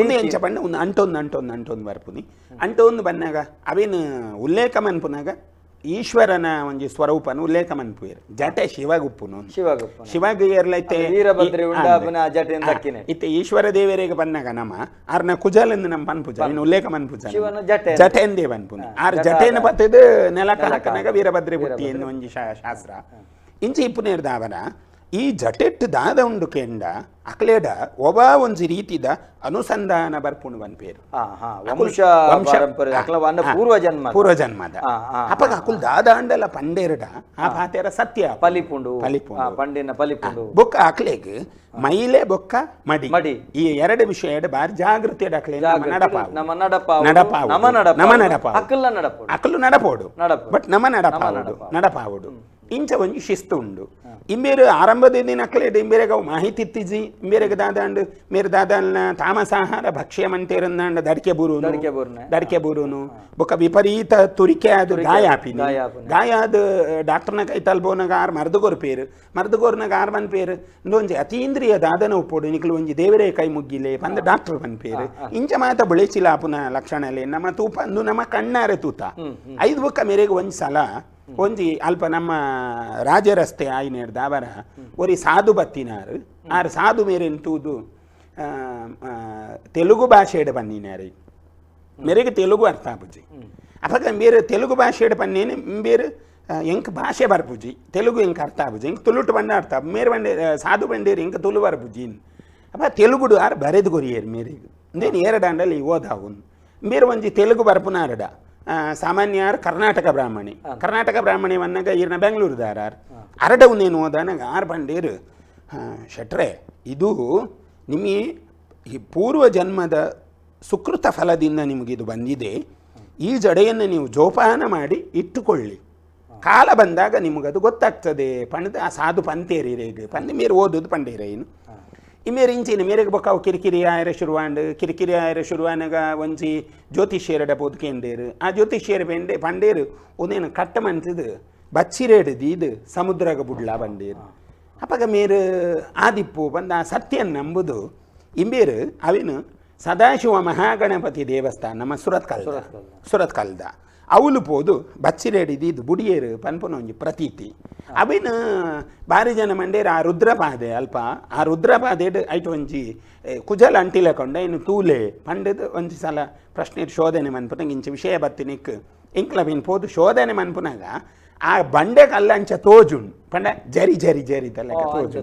ಉಂದು ಎಂಚ ಪಂಡ ಒಂದು ಅಂಟೊಂದು ಅಂಟೊಂದು ಅಂಟೊಂದು ಬರ್ಪುನಿ ಅಂಟೊಂದು ಬನ್ನಾಗ ಅವೇನು ಉಲ್ಲೇಖ ಮನ್ಪುನಾಗ ಈಶ್ವರನ ಒಂಜಿ ಸ್ವರೂಪನ ಉಲ್ಲೇಖ ಮನ್ಪುಯೆರ್ ಜಟೆ ಶಿವಗುಪ್ಪುನು ಶಿವಗುಪ್ಪು ಶಿವಗ ಏರ್ಲೈತೆ ವೀರಭದ್ರಿ ಉಂಡಾಪುನ ಆ ಜಟೆನ್ ದಕ್ಕಿನೆ ಇತ್ತೆ ಈಶ್ವರ ದೇವರಿಗೆ ಬನ್ನಾಗ ನಮ ಆರ್ನ ಕುಜಲೆಂದು ನಮ್ಮ ಪನ್ಪುಜ ಇನ್ನು ಉಲ್ಲೇಖ ಮನ್ಪುಜ ಶಿವನ ಜಟೆ ಜಟೆಂದೇ ಪನ್ಪುನಿ ಆರ್ ಜಟೆನ ಪತ್ತದು ನೆಲಕ ಹಾಕನಾಗ ವೀರಭದ್ರಿ ಹುಟ್ಟಿ ಎನ್ನು ಒಂಜಿ ಶಾಸ್ತ್ರ ಇಂಚಿ ಇಪ್ಪುನೇರ್ ದಾವನ ಈ ಜಟೆಟ್ ದಾದ ಉಂಡು ಕೆಂಡ ಅಕ್ಲೇಡ ಒಬ ಒಂಜಿ ರೀತಿದ ಅನುಸಂಧಾನ ಬರ್ಪುಣು ಪನ್ಪೇರು ವಂಶ ಪರಂಪರೆ ಪೂರ್ವಜನ್ಮ ಪೂರ್ವಜನ್ಮದ ಅಪಗ ಅಕುಲ್ ದಾದ ಅಂಡಲ ಪಂಡೇರುಡ ಆ ಪಾತೆರ ಸತ್ಯ ಪಲಿಪುಂಡು ಪಲಿಪುಂಡು ಪಂಡಿನ ಪಲಿಪುಂಡು ಬೊಕ್ಕ ಅಕ್ಲೆಗ್ ಮೈಲೆ ಬೊಕ್ಕ ಮಡಿ ಮಡಿ ಈ ಎರಡು ವಿಷಯ ಬಾರಿ ಜಾಗೃತಿ ಅಕ್ಲೆ ನಡಪಾವು ನಮ್ಮ ನಡಪಾವು ನಡಪಾವು ನಮ ನಡಪ ನಮ ನಡಪಾವು ಅಕುಲ್ಲ ನಡಪೋಡು ಅಕಲು ನಡಪೋಡು ನಡಪೋಡು ಬಟ್ ನಮ ನಡಪಾವುಡು ನಡಪಾವುಡು ಇಂಚ ಒಂಜಿ ಶಿಸ್ತು ಉಂಡು. ಇಂಬೇರು ಆರಂಭದ ದಿನಕ್ಲೇಡ್ ಇಂಬೇರೆಗ ಅವು ಮಾಹಿತಿ ಇತ್ತಿಜಿ. ಇಂಬೇರೆಗ ದಾದಾಂಡ್ ಮೇರು ದಾದಾಲ್ನ ತಾಮಸಾಹಾರ ಭಕ್ಷ್ಯ ಮಂತೇರಂದಾಂಡ ದಡಿಕೆ ಬೂರುನು, ದಡಿಕೆ ಬೂರುನು, ಬೊಕ ವಿಪರೀತ ತುರಿಕೆ ಆದ್ ಗಾಯ ಆಪಿನಿ. ಗಾಯ ಆದ್ ಡಾಕ್ಟರ್ನ ಕೈ ತಲ್ಬೋನಾಗ ಆರ್ ಮರ್ದು ಕೊರ್ಪೇರು, ಮರ್ದು ಕೊರ್ನಾಗ ಆರ್ ಪನ್ಪೇರು ಇಂದೊಂಜಿ ಅತೀಂದ್ರಿಯ ದಾದನ ಉಪ್ಪೋಡು, ನಿಕ್ಲು ಒಂಜಿ ದೇವರೇ ಕೈ ಮುಗ್ಗಿಲೆ ಪಂದ್ ಡಾಕ್ಟರ್ ಪನ್ಪೇರು. ಇಂಚ ಮಾತ ಬುಳೆಚಿಲ ಆಪುನ ಲಕ್ಷಣಲೆ ನಮ್ಮ ತೂಪ ಅಂದು ನಮ್ಮ ಕಣ್ಣಾರೆ ತೂತ. ಐದು ಬೊಕ್ಕ ಮೇರೆಗೆ ಒಂಜಿ ಸಲ ಒಂಜಿ ಅಲ್ಪ ನಮ್ಮ ರಾಜರಸ್ತೆ ಆಯ್ನೇರ್ ದಾವರ ಒರಿ ಸಾಧು ಬತ್ತಿನಾರು, ಆರು ಸಾಧು ಮೇರೆನ್ ತೂದು ತೆಲುಗು ಭಾಷೆಡ್ ಬನ್ನಿನಾರು. ಮೇರೆಗೆ ತೆಲುಗು ಅರ್ಥ ಆಪುಜಿ. ಅಪಗ ಮೇರೆ ತೆಲುಗು ಭಾಷೆಡ್ ಪನ್ನೇನು ಬೇರೆ ಎಂಕ್ ಭಾಷೆ ಬರ್ಪುಜಿ, ತೆಲುಗು ಎಂಕ್ ಅರ್ಥ ಆಪುಜಿ, ಎಂಕ್ ತುಳುಟು ಬಂಡ ಅರ್ಥ ಮೇರೆ ಬಂಡೆ ಸಾಧು ಬಂಡೇರು ಎಂಕ್ ತುಳು ಬರ್ಪುಜಿ. ಅಪ್ಪ ತೆಲುಗುಡು ಆರು ಬರೆದು ಕೊರಿಯೇರು ಮೇರೆಗೆ ಇಂದೇನು ಏರಡಾಂಡಲ್ಲಿ ಓದಾವು ಮೇರೆ ಒಂಜಿ ತೆಲುಗು ಬರ್ಪುನಾರಡ. ಸಾಮಾನ್ಯ ಕರ್ನಾಟಕ ಬ್ರಾಹ್ಮಣಿ, ಕರ್ನಾಟಕ ಬ್ರಾಹ್ಮಣಿ ವನ್ನಾಗ ಈರ್ನ ಬೆಂಗಳೂರುದಾರ ಅರಡವು ಓದಾನಾಗ ಆರ್ ಬಂಡೇರು ಶೆಟ್ರೆ ಇದು ನಿಮ್ಮ ಈ ಪೂರ್ವ ಜನ್ಮದ ಸುಕೃತ ಫಲದಿಂದ ನಿಮಗಿದು ಬಂದಿದೆ, ಈ ಜಡೆಯನ್ನು ನೀವು ಜೋಪಾನ ಮಾಡಿ ಇಟ್ಟುಕೊಳ್ಳಿ, ಕಾಲ ಬಂದಾಗ ನಿಮಗದು ಗೊತ್ತಾಗ್ತದೆ ಪಂಡದ ಆ ಸಾಧು ಪಂತೇರಿ ರೇಗ್ ಪಂದು ಮೇರು ಓದೋದು ಪಂಡೇರ ಏನು ಇಮೇರು ಇಂಚಿನ ಮೇರೆಗೆ ಬೊಕ್ಕ ಕಿರಿಕಿರಿ ಆಯರ ಶುರುವಾಂಡ್ ಕಿರಿಕಿರಿ ಆಯರ ಶುರುವಾನಗ ಒಂಜಿ ಜ್ಯೋತಿಷ್ಯರಡ ಪೋದುಕೇಂಡೇರು. ಆ ಜ್ಯೋತಿಷ್ಯರ ಪೆಂಡೆ ಪಂಡೇರು ಒಂದೇನು ಕಟ್ಟ ಮಂತದು ಬಚ್ಚಿರೇಡು ದೀದು ಸಮುದ್ರಗ ಬುಡ್ಲ ಬಂಡೇರು. ಅಪಗ ಮೇರು ಆದಿಪ್ಪು ಬಂದ ಆ ಸತ್ಯನ್ ನಂಬುದು ಇಂಬೇರು ಅವಿನು ಸದಾಶಿವ ಮಹಾಗಣಪತಿ ದೇವಸ್ಥಾನ ನಮ್ಮ ಸುರತ್ಕಲ್ ಸುರತ್ಕಲ್ದ ಅವಲು ಪೋದು ಬಚ್ಚಿರೇಡಿ ದೀದು ಬುಡಿಯೇರು ಪನ್ಪುನ ಒಂಜಿ ಪ್ರತೀತಿ. ಅವಿನ ಬಾರಿ ಜನ ಮಂಡೇರು ಆ ರುದ್ರಪಾದೆ ಅಲ್ಪ ಆ ರುದ್ರಪಾದೆಡ್ ಐಟ್ ಒಂಜಿ ಕುಜಲ ಅಂಟಿಲಕೊಂಡ ಇನ್ನು ತೂಲೆ ಪಂಡದು ಒಂಜಿ ಸಲ ಪ್ರಶ್ನೆ ಶೋಧನೆ ಮನ್ಪುನಾಗ ಇಂಚ ವಿಷಯ ಬತ್ತಿನಿಕ್ ಇಂಕ್ಲ ಮೀನ್ ಪೋದು ಶೋಧನೆ ಮನ್ಪುನಾಗ ಆ ಬಂಡೆ ಕಲ್ಲ ಅಂಚ ತೋಜುಂಡು ಪಂಡ ಜರಿ ಜರಿ ಜರಿ ತಲೆಕ ತೋಜು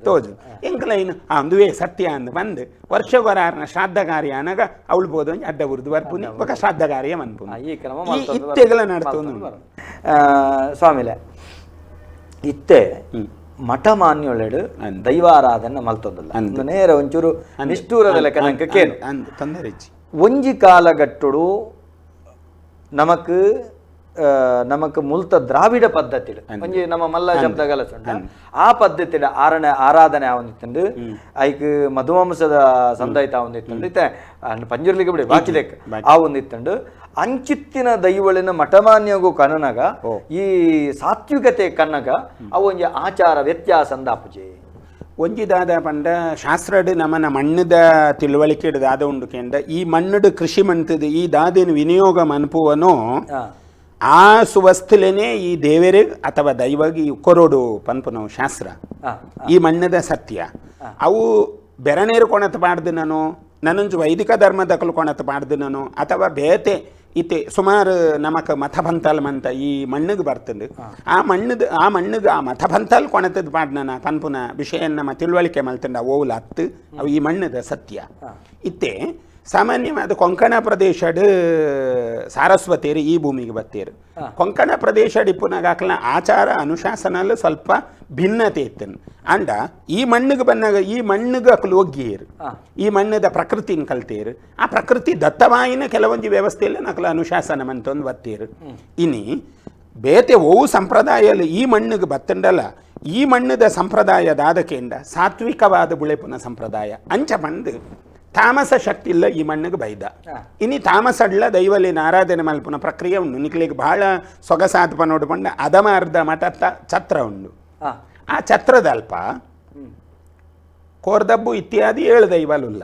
ತೋಜು ಇಂಕ್ಲ ಇನ್ನು ಅಂದುವೇ ಸತ್ಯ ಅಂದ್ ಬಂದು ವರ್ಷಗೊರಾರ್ನ ಶ್ರಾದ್ದ ಕಾರ್ಯ ಅನಗ ಅವಳು ಬೋದು ಒಂಜಿ ಅಡ್ಡ ಉರ್ದು ಬರ್ಪುನಿ ಬೊಕ ಶ್ರಾದ್ದ ಕಾರ್ಯ ಮನ್ಪುನಿ. ಈ ಕ್ರಮ ಇತ್ತೆಗಳ ನಡ್ತೊಂದು ಸ್ವಾಮಿಲೆ ಇತ್ತೆ ಮಠ ಮಾನ್ಯೊಳೆಡು ದೈವಾರಾಧನೆ ಮಲ್ತೊಂದಿಲ್ಲ ನೇರ ಒಂಚೂರು ನಿಷ್ಠೂರದ ಲೆಕ್ಕ ನಂಗೆ ಕೇನು ತೊಂದರೆ. ಒಂಜಿ ಕಾಲಗಟ್ಟುಡು ನಮಕ್ ನಮಕ್ ಮುಲ್ತ ದ್ರಾವಿಡ ಪದ್ಧತಿ ಒಂಜಿ ನಮ್ಮ ಮಲ್ಲ ಶಬ್ದ ಗಲಸುಂಡ ಆ ಪದ್ಧತಿಡ ಆರಣೆ ಆರಾಧನೆ ಆವೊಂದಿತ್ತುಂಡು, ಐಕ್ ಮಧುವಂಸದ ಸಂದೈತ ಆವೊಂದಿತ್ತುಂಡು, ಇತ್ತೆ ಪಂಜುರ್ಲಿಗೆ ಬಿಡಿ ಬಾಕಿಲೆಕ್ ಆವೊಂದಿತ್ತುಂಡು. ಅಂಚಿತ್ತಿನ ದೈವಳಿನ ಮಠಮಾನ್ಯಗೂ ಕನನಗ ಈ ಸಾತ್ವಿಕತೆ ಕನ್ನಗ ಅವು ಒಂಜಿ ಆಚಾರ ವ್ಯತ್ಯಾಸ ಅಂದಾಪುಜಿ. ಒಂಜಿ ದಾದ ಪಂಡ ಶಾಸ್ತ್ರಡ್ ನಮನ ಮಣ್ಣದ ತಿಳುವಳಿಕೆ ದಾದ ಉಂಡು ಕೇಂಡ ಈ ಮಣ್ಣಡು ಕೃಷಿ ಮಂತದ ಈ ದಾದೇನು ವಿನಿಯೋಗ ಮನ್ಪುವನೋ ಆ ಸುವಸ್ತುಲೇನೆ ಈ ದೇವರೇ ಅಥವಾ ದೈವಗಿ ಕೊರೋಡು ಪನ್ಪುನವು ಶಾಸ್ತ್ರ, ಈ ಮಣ್ಣದ ಸತ್ಯ. ಅವು ಬೆರನೇರು ಕೊಣತ ಪಾಡ್ದು ನಾನು ನನ್ನೊಂಜು ವೈದಿಕ ಧರ್ಮದಕಲು ಕೊಣತ ಪಾಡ್ದು ನಾನು ಅಥವಾ ಬೇತೆ ಇತ್ತೆ ಸುಮಾರು ನಮಕ ಮಥಪಂತಲ್ ಮಂತ ಈ ಮಣ್ಣಿಗೆ ಬರ್ತದೆ ಆ ಮಣ್ಣದ ಆ ಮಣ್ಣಿಗೆ ಆ ಮಥಪಂತಲ್ ಕೊಣತದ ಪಾಡ್ನ ಪನ್ಪುನ ವಿಷಯ ನಮ್ಮ ತಿಳುವಳಿಕೆ ಮಲ್ತಂಡ ಓವುಲ ಅತ್ತು ಅವು ಈ ಮಣ್ಣದ ಸತ್ಯ. ಇತ್ತೆ ಸಾಮಾನ್ಯವಾದ ಕೊಂಕಣ ಪ್ರದೇಶಡ್ ಸಾರಸ್ವತೇರು ಈ ಭೂಮಿಗೆ ಬತ್ತೇರು. ಕೊಂಕಣ ಪ್ರದೇಶಡ್ ಇಪ್ಪುನಾಗ ಅಕ್ಲನ ಆಚಾರ ಅನುಶಾಸನಲ್ಲೂ ಸ್ವಲ್ಪ ಭಿನ್ನತೆ ಇತ್ತನು. ಅಂಡ ಈ ಮಣ್ಣಿಗೆ ಬಂದಾಗ ಈ ಮಣ್ಣಿಗೆ ಅಕ್ಲು ಒಗ್ಗಿಯರು, ಈ ಮಣ್ಣದ ಪ್ರಕೃತಿನ ಕಲ್ತೇರು, ಆ ಪ್ರಕೃತಿ ದತ್ತವಾಯಿನ ಕೆಲವೊಂದು ವ್ಯವಸ್ಥೆಯಲ್ಲಿ ನಕಲ ಅನುಶಾಸನ ಮಂತೊಂದು ಬತ್ತೇರು. ಇನಿ ಬೇತೆ ಓವು ಸಂಪ್ರದಾಯಲ್ಲಿ ಈ ಮಣ್ಣಿಗೆ ಬತ್ತಂಡಲ್ಲ ಈ ಮಣ್ಣದ ಸಂಪ್ರದಾಯ ದಾದಕೆಂಡ ಸಾತ್ವಿಕವಾದ ಬುಳೆಪುನ ಸಂಪ್ರದಾಯ ಅಂಚ ಬಂದು ತಾಮಸ ಶಕ್ತಿ ಇಲ್ಲ ಈ ಮಣ್ಣಿಗೆ ಬೈದ. ಇನಿ ತಾಮಸಡ್ಲ ದೈವಲಿನ ಆರಾಧನೆ ಮಲ್ಪುನ ಪ್ರಕ್ರಿಯೆ ಉಂಡು. ನಿಕ್ಲಿಗೆ ಬಹಳ ಸೊಗಸಾದ ಪನೋಡು ಪಂಡ ಅದಮಾರ್ಧ ಮಠತ್ತ ಛತ್ರ ಉಂಡು. ಆ ಛತ್ರದಲ್ಪ ಕೋರ್ದಬ್ಬು ಇತ್ಯಾದಿ ಏಳು ದೈವಲುಲ್ಲ,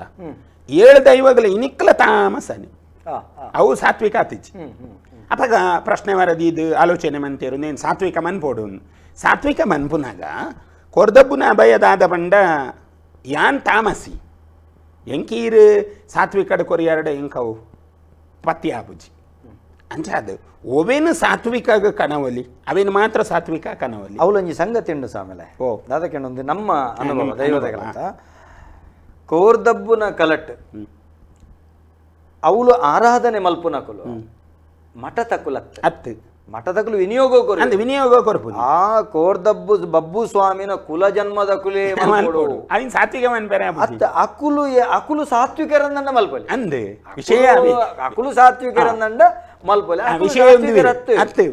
ಏಳು ದೈವಗಳ ಇನಿಕ್ಲ ತಾಮಸನಿ ಅವು ಸಾತ್ವಿಕ ಆತಿಚಿ. ಅಪಗ ಪ್ರಶ್ನೆ ವರದಿ ಇದು ಆಲೋಚನೆ ಮಂತೇರು ನೇನು ಸಾತ್ವಿಕ ಮನ್ಪೋಡು. ಸಾತ್ವಿಕ ಮನ್ಪುನಾಗ ಕೋರ್ದಬ್ಬುನ ಅಭಯದಾದ ಪಂಡ ಯಾನ್ ತಾಮಸಿ ಎಂಕೀರು ಸಾತ್ವಿಕಡ ಕೊರಿಯಾರಡ ಎಂಕವು ಪತ್ತಿ ಆಪುಜಿ ಅಂಚಾದು ಒವೇನು ಸಾತ್ವಿಕ ಕನವಲಿ ಅವೇನು ಮಾತ್ರ ಸಾತ್ವಿಕ ಕನವಲಿ. ಅವಲೊಂಜಿ ಸಂಗತಿ ಉಂಡು ಸಾಮೇಲೆ ಓ ದಾದಕೆಂಡೊಂದು ನಮ್ಮ ಅನುಭವ ದೈವದಗಳಂತ ಕೋರ್ದಬ್ಬುನ ಕಲಟ್ ಅವಳು ಆರಾಧನೆ ಮಲ್ಪುನಕುಲು ಮಠ ತಕುಲತ್ತ ಅತ್ತು ಮಠದಕುಲು ವಿನಿಯೋಗ ಕೊರು ಅಂದ್ ವಿನಿಯೋಗ ಕೊರ್ಪುದು ಆ ಕೋರ್ದಬ್ಬು ಬಬ್ಬು ಸ್ವಾಮಿನ ಕುಲ ಜನ್ಮದ ಕುಲೆ ಅವಿನ ಸಾತ್ವಿಕ ಮನ್ಪೆರೆ ಅತ್ತ ಅಕುಲು ಅಕುಲು ಸಾತ್ವಿಕರನ್ನ ಮಲ್ಪಲಿ ಅಂದ್ ವಿಷಯ ಅಕುಲು ಸಾತ್ವಿಕರನ್ನಂಡ ಮಲ್ಪೊಲೆ.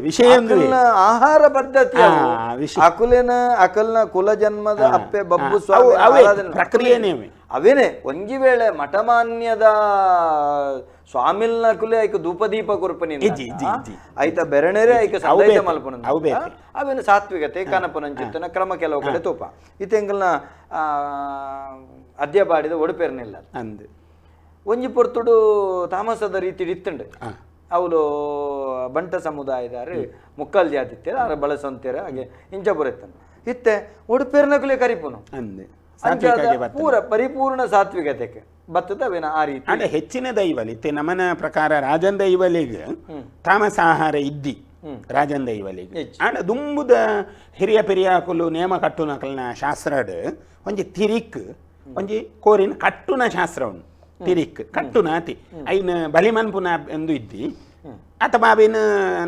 ವಿಷಯ ಆಹಾರ ಪದ್ಧತಿ ಅಕುಲಿನ ಅಕಲ್ನ ಕುಲ ಜನ್ಮದ ಅಪ್ಪೆ ಬಬ್ಬು ಸ್ವಾಮಿ ಪ್ರಕ್ರಿಯೆನೇ ಅವೇನೆ. ಒಂಜಿ ವೇಳೆ ಮಠಮಾನ್ಯದ ಸ್ವಾಮಿಲ್ನ ಕುಲೆ ಐಕ ಧೂಪದೀಪ ಕೊರ್ಪನಿ ಐತ ಬೆರಣೆರೆ ಐಕ ಸಂದೈತ ಮಲ್ಪನ ಅವೇನು ಸಾತ್ವಿಕತೆ ಕನಪನಂಚಿತ್ತನ ಕ್ರಮ ಕೆಲವು ಕಡೆ ತೋಪ ಇತ್ತೆಂಗಲ್ನ ಅದ್ಯಪಾಡಿದ ಒಡುಪೇರ್ನಿಲ್ಲ ಅಂದ್ ಒಂಜಿ ಪೊರ್ತುಡು ತಾಮಸದ ರೀತಿ ಇತ್ತುಂಡು. ಅವಳು ಬಂಟ ಸಮುದಾಯದಾರು ಮುಕ್ಕಲ್ ಜಾತಿ ಇತ್ತೇರ ಆರ ಬಳಸಂತೀರ ಹಾಗೆ ಇಂಚ ಬರುತ್ತಾನೆ ಇತ್ತೆ ಉಡುಪೇರ್ನಕುಲೆ ಕರಿಪುನು ಅಂದ್ ಪೂರ ಪರಿಪೂರ್ಣ ಸಾತ್ವಿಕತೆಗೆ ಬತ್ತದ ಅವೇನ ಆ ರೀತಿ. ಅಂದ್ರೆ ಹೆಚ್ಚಿನ ದೈವಲಿ ಇತ್ತೆ ನಮನ ಪ್ರಕಾರ ರಾಜನ್ ದೈವಲಿಗೆ ತಾಮಸ ಆಹಾರ ಇದ್ದಿ ರಾಜನ್ ದೈವಲಿಗೆ. ಆಂಡ ದುಂಬುದ ಹಿರಿಯ ಪೆರಿಯಾಕುಲು ನೇಮ ಕಟ್ಟುನಕಲ್ನ ಶಾಸ್ತ್ರಡ್ ಒಂಜಿ ತಿರಿಕ್ ಒಂಜಿ ಕೋರಿನ ಕಟ್ಟುನ ಶಾಸ್ತ್ರ ಉಂಡು. ತಿರಿಕ್ ಕಟ್ಟುನ ಅತಿ ಐನ ಬಲಿ ಮನ್ಪುನ ಎಂದು ಇದ್ದಿ ಅಥವಾ ಅವೇನ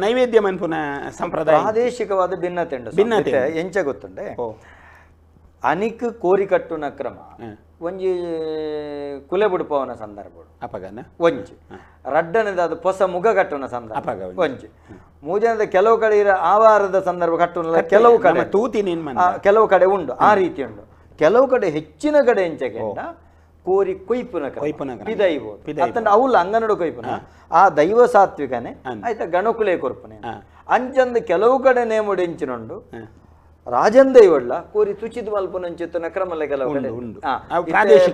ನೈವೇದ್ಯ ಮನ್ಪುನ ಸಂಪ್ರದಾಯ ಪ್ರಾದೇಶಿಕವಾದ ಭಿನ್ನತೆ ಉಂಟು. ಭಿನ್ನತೆ ಎಂಚ ಗೊತ್ತುಂಡೆ ಅನಿಕ್ ಕೋರಿ ಕಟ್ಟುನ ಕ್ರಮ ಒಂಜಿ ಕುಲೆ ಬುಡುಪವನ ಸಂದರ್ಭ ಅಪಗನ ಒಂಜಿ ರಡ್ಡನೇದಾದ ಹೊಸ ಮುಗ ಕಟ್ಟುನ ಸಂದರ್ಭ ಒಂಜಿ ಮೂಜನದ ಕೆಲವು ಕಡೆ ಇರ ಆವಾರದ ಸಂದರ್ಭ ಕಟ್ಟುನ ಕೆಲವು ಕಡೆ ತೂತಿ ಕೆಲವು ಕಡೆ ಉಂಟು ಆ ರೀತಿ ಉಂಟು. ಕೆಲವು ಕಡೆ ಹೆಚ್ಚಿನ ಕಡೆ ಎಂಚಗೆ ಕೋರಿ ಕೊಯ್ಪುನ ಪಿದೈಬೋದು ಅತ್ತಂಡ ಅವಲ್ಲ ಅಂಗನಡು ಕೊಯ್ಪುನ ಆ ದೈವ ಸಾತ್ವಿಕನೆ ಆಯ್ತಾ ಗಣಕುಲೆ ಕೊರ್ಪುನೆ ಅಂಚಂದ ಕೆಲವು ಕಡೆ ನೇಮುಡು ಎಂಚಿನುಂಡು ರಾಜನ್ ದೈವಳ್ಳ ಕೋರಿ ತುಚಿದ ಮಲ್ಪುನಂಚಿತ್ತನ ಕ್ರಮಲ್ಲ ಕೆಲವು ಕಡೆ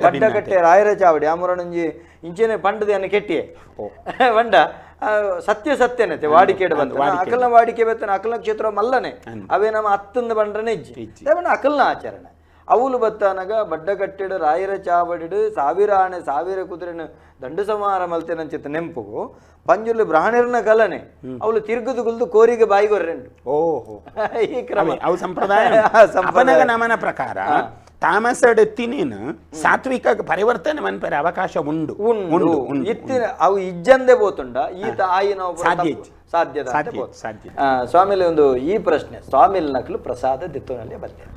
ಬಡ್ಡಕಟ್ಟೆ ರಾಯರ ಚಾವಡಿ ಆಮರಣಂಜಿ ಇಂಚೆನೆ ಪಂಡದ ಅನ್ನ ಕೆಟ್ಟಿಯೇ ಬಂಡ ಸತ್ಯ ಸತ್ಯನತೆ ವಾಡಿಕೆ ಬಂದ ಅಕಲ್ನ ವಾಡಿಕೆ ಬತ್ತನ ಅಕಲ್ನ ಕ್ಷೇತ್ರ ಮಲ್ಲನೆ ಅವೇ ನಮ್ಮ ಅತ್ತಂದ ಬಂಡ್ರನೆ ಇಜ್ಜಿ ಅಕಲ್ನ ಆಚರಣೆ. ಅವಲು ಬತ್ತಾನಗ ಬಡ್ಡಕಟ್ಟೆಡು ರಾಯರ ಚಾವಡಿಡು ಸಾವಿರ ಆಣೆ ಸಾವಿರ ಕುದುರೆನು ದಂಡು ಸಂಹಾರ ಮಲ್ತೇನಂಚಿತ್ತ ನೆಂಪುಗು ಪಂಜುರ್ಲಿ ಬ್ರಾಹ್ಮಣರನ ಕಲನೆ ಅವಳು ತಿರುಗುದು ಗುಲ್ದು ಕೋರಿಗೆ ಬಾಯಿಗೊರ್ರೆಂಡು. ಓಹೋ ಈ ಕ್ರಮ ಅವು ಸಂಪ್ರದಾಯ. ಅಪನಗ ನಮನ ಪ್ರಕಾರ ತಾಮಸಡೆತ್ತಿನೇನು ಸಾತ್ವಿಕ ಪರಿವರ್ತನೆ ಮನ್ಪರೆ ಅವಕಾಶ ಉಂಡು ಉಂಡು ಇತ್ತಿನ ಅವು ಇಜ್ಜಂದೆ ಬೋತುಂಡ ಈತ ಆಯಿನ ಸಾಧ್ಯ ಸಾಧ್ಯ. ಸ್ವಾಮಿಲಿ ಒಂದು ಈ ಪ್ರಶ್ನೆ ಸ್ವಾಮಿಲ್ ನಕಲು ಪ್ರಸಾದ ದಿತ್ತೋನಲ್ಲಿ ಬರ್ತೇನೆ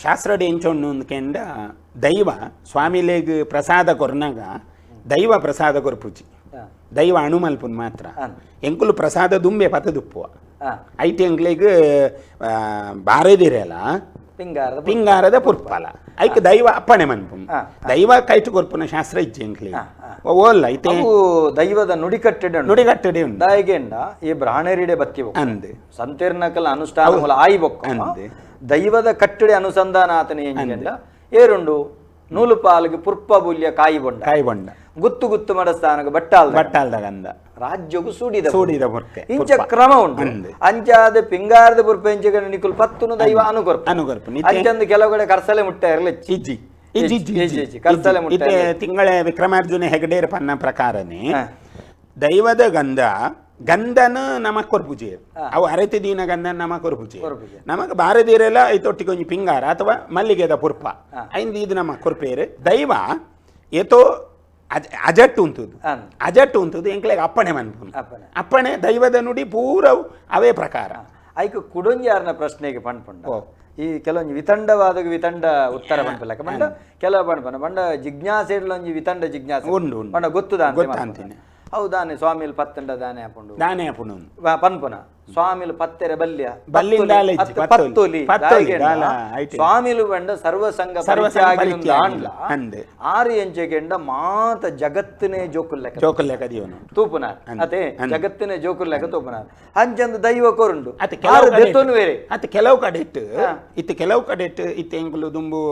ಶಾಸ್ತ್ರಡ್ ಎಂಚೊಣ್ಣು ಕೆಂಡ ದೈವ ಸ್ವಾಮಿಲೇಗ್ ಪ್ರಸಾದ ಕೊರ್ನಾಗ ದೈವ ಪ್ರಸಾದ ಕೊರ್ಪುಜಿ ದೈವ ಅಣುಮಲ್ಪುನ್ ಮಾತ್ರ ಎಂಕುಲು ಪ್ರಸಾದ ದುಂಬೆ ಪತದುಪ್ಪುವ ಐಟ್ ಎಂಕ್ಲೆಗ್ ಬಾರೆದಿರಲ್ಲ ಪಿಂಗಾರದ ಪುರ್ಪಲ ಐಕ್ ದೈವ ಅಪ್ಪಣೆ ಮನ್ಪು ದೈವ ಕೈಟು ಕೊರ್ಪುನ ಶಾಸ್ತ್ರ ಇಜ್ಜಿ ಎಂಕ್ಲೆಗ್ ಓಲ್ಲ ಐತೆ ದೈವದ ನುಡಿಕಟ್ಟೆಡೆ ನುಡಿಕಟ್ಟೆಡೆ ಉಂಡು ದಾಯಿಗೆಂಡ ಈ ಬ್ರಾಹ್ಮಣರಿಡೆ ಬತ್ತಿ ಅಂದ್ ಸಂತೀರ್ಣಕಲ ಅನುಷ್ಠಾನ ಆಯಿ ಬೊಕ್ಕ ಅಂದ್ ದೈವದ ಕಟ್ಟಡೆ ಅನುಸಂಧಾನ ಆತನ ಎಂಜಿಂಡ ಏರುಂಡು ನೂಲು ಪಾಲಿಗೆ ಪುರ್ಪ ಬುಲ್ಯ ಕಾಯಿ ಬೊಂಡ ಕಾಯಿ ಬೊಂಡ ಗುತ್ತು ಗುತ್ತು ಮಡಸ್ಥಾನಕ್ಕೆ ಬಟ್ಟಾಲ್ ಬಟ್ಟಾಲ್ದ ಗಂಧ ರಾಜ್ಯಗೂ ಸೂಡಿದ ಸೂಡಿದ ಪುರ್ಕೆ ಇಂಚ ಕ್ರಮ ಉಂಟು. ಅಂಚಾದ ಪಿಂಗಾರದ ಪುರ್ಪ ಇಂಚ ನಿಕುಲ್ ಪತ್ತುನು ದೈವ ಅನುಗೊರ್ಪು ಅನುಗೊರ್ಪು ಅಂಚಂದು ಕೆಲವು ಕಡೆ ಕರ್ಸಲೆ ಮುಟ್ಟ ಇರಲಿ ಇಜ್ಜಿ ಇಜ್ಜಿ ಕರ್ಸಲೆ ಮುಟ್ಟ. ತಿಂಗಳ ವಿಕ್ರಮಾರ್ಜುನ ಹೆಗಡೇರ ಪನ್ನ ಪ್ರಕಾರನೇ ದೈವದ ಗಂಧ ಗಂಧನ ನಮಕ್ ಕೊರ್ಪುಜಿ ಅವು ಅರತಿ ದಿನ ಗಂಧನ ನಮಕ್ ಕೊರ್ಪುಜಿ ನಮಕ್ ಬಾರದೀರೆಲ್ಲ ಐತೊಟ್ಟಿಗೆ ಒಂಜಿ ಪಿಂಗಾರ ಅಥವಾ ಮಲ್ಲಿಗೆದ ಪುರ್ಪ ಐಂದು ಇದು ನಮ್ಮ ಕೊರ್ಪೇರು ದೈವ ಏತೋ ಅಜಟ್ಟು ಉಂಟುದು ಅಜಟ್ಟು ಉಂಟುದು ಎಂಕ್ಲೆಗ್ ಅಪ್ಪಣೆ ಮನ್ಪುನು ಅಪ್ಪಣೆ ದೈವದ ನುಡಿ ಪೂರ ಅವೇ ಪ್ರಕಾರ. ಐಕ್ ಕುಡೊಂಜಾರನ ಪ್ರಶ್ನೆಗೆ ಪಣ್ಪುಂಡ ಈ ಕೆಲವೊಂಜಿ ವಿತಂಡವಾದ ವಿತಂಡ ಉತ್ತರ ಪನ್ಪಲಕ ಬಂಡ ಕೆಲವು ಪಣ್ಪನ ಬಂಡ ಜಿಜ್ಞಾಸೆ ಒಂಜಿ ವಿತಂಡ ಜಿಜ್ಞಾಸೆ ಉಂಡು ಬಂಡ ಗೊತ್ತುದ ಗೊತ್ತಾಂತೀನಿ. ಹೌದಾನೆ ಸ್ವಾಮಿಲ್ ಪತ್ತಂಡ ದಾನೆ ಹಾಪುಂಡು ದಾನೆ ಹಾಪುಂಡು ಪನ್ಪುನ ಸ್ವಾಮಿಲು ಪತ್ತೆರೆ ಬಲ್ಯ ಪತ್ತೊಲಿ ಸ್ವಾಮಿಲು ಬಂಡ ಸರ್ವಸಂಗ ಆರು ಎಂಚೆಗೆಂಡ ಮಾತ ಜಗತ್ತಿನೇ ಜೋಕುಲ್ಲೆಕ್ಕ ಜೋಕುಲ್ಲೆಕ್ಕ ದೀವನು ತೂಪುನಾರ್ ಅದೇ ಜಗತ್ತಿನೇ ಜೋಕುಲ್ಲೆಕ್ಕ ತೂಪುನಾರ್ ಅಂಚಂದು ದೈವ ಕೊರುಂಡು ಆರು ಬೇರೆ ಅತ್ತೆ ಕೆಲವು ಕಡೆ ಇಟ್ಟು ಇತ್ತು ಕೆಲವು ಕಡೆ ಇಟ್ಟು ಇತ್ತು ಎಂಕುಲು ದುಂಬು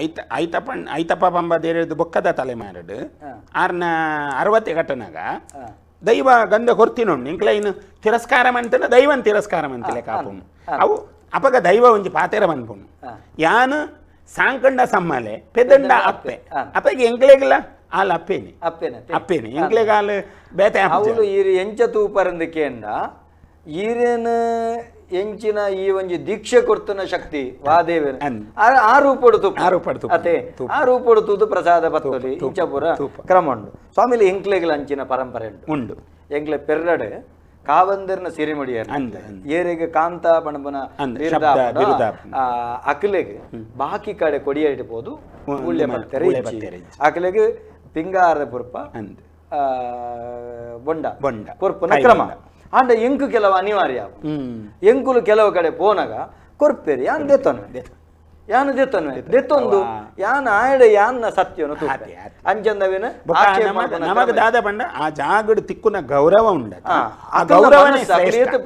ಐತ ಐತಪ್ಪ ಐತಪ್ಪ ಪಂಬ ದೇರದು ಬೊಕ್ಕದ ತಲೆಮಾರಡು ಆರ್ನ 60 ಘಟನಾಗ ದೈವ ಗಂಧ ಕೊರ್ತಿನೊಂಡು ಇಂಕ್ಲ ಇನ್ನು ತಿರಸ್ಕಾರ ಮಂತನ ದೈವನ್ ತಿರಸ್ಕಾರ ಮಂತಿಲೆ ಕಾಪುನು ಅವು ಅಪಗ ದೈವ ಒಂಜಿ ಪಾತೆರ ಮನ್ಪುನು ಯಾನು ಸಾಂಕಂಡ ಸಮ್ಮಲೆ ಪೆದಂಡ ಅಪ್ಪೆ ಅಪ್ಪಗೆ ಎಂಕ್ಲೆಗ್ಲ ಆಲ್ ಅಪ್ಪೇನಿ ಅಪ್ಪೇನೆ ಅಪ್ಪೇನಿ ಎಂಕ್ಲೆಗಾಲ್ ಬೇತೆ ಅವಳು ಈರು ಎಂಚ ತೂಪರಂದಕೇಂಡ ಈರೇನು ಎಂಚಿನ ಈ ಒಂಜಿ ದೀಕ್ಷೆ ಕೊರ್ತನ ಶಕ್ತಿ ವಾದೇವೇನ ಆ ರೂಪಡು ತೂಪ ಅತೆ ಆ ರೂಪಡು ತೂದು ಪ್ರಸಾದ ಪತ್ತೊಲಿ ಇಂಚಪುರ ಕ್ರಮ ಉಂಡು. ಸ್ವಾಮಿಲಿ ಎಂಕ್ಲೆಗ್ಲ ಅಂಚಿನ ಪರಂಪರೆ ಉಂಟು ಉಂಡು. ಎಂಕ್ಲೆ ಪೆರ್ರಡೆ ಕಾವಂದರ್ನ ಸಿರಿಮುಡಿಯರ್ ಏರೆಗೆ ಕಾಂತ ಪಣಪನ ಅಕ್ಲೆಗ್ ಬಾಕಿ ಕಡೆ ಕೊಡಿಯೇಟ್ ಪೋದು ಉಳ್ಳೆ ಪತ್ತೆರೆ ಅಕ್ಲೆಗ್ ಪಿಂಗಾರದ ಪುರ್ಪ ಬೊಂಡ ಬೊಂಡ ಕೊರ್ಪುನ ಕ್ರಮ. ಆಂಡ ಎಂಕು ಕೆಲವು ಅನಿವಾರ್ಯ, ಎಂಕುಲು ಕೆಲವು ಕಡೆ ಪೋನಾಗ ಕೊರ್ಪೇರಿ ಯಾನ್ ದೆತ್ತೊನ್ವೆ, ಯಾನು ದೆತ್ತೊನ್ವೆ ದೆತ್ತೊಂದು ಯಾನ್ ಆಯಡ ಯಾನ್ನ ಸತ್ಯನು ತೂಪೆ ಅಂಚಂದವೇನು ನಮಗ ದಾದ ಪಂಡ ಆ ಜಾಗಡ್ ತಿಕ್ಕುನ ಗೌರವ ಉಂಡ, ಆ ಗೌರವನೇ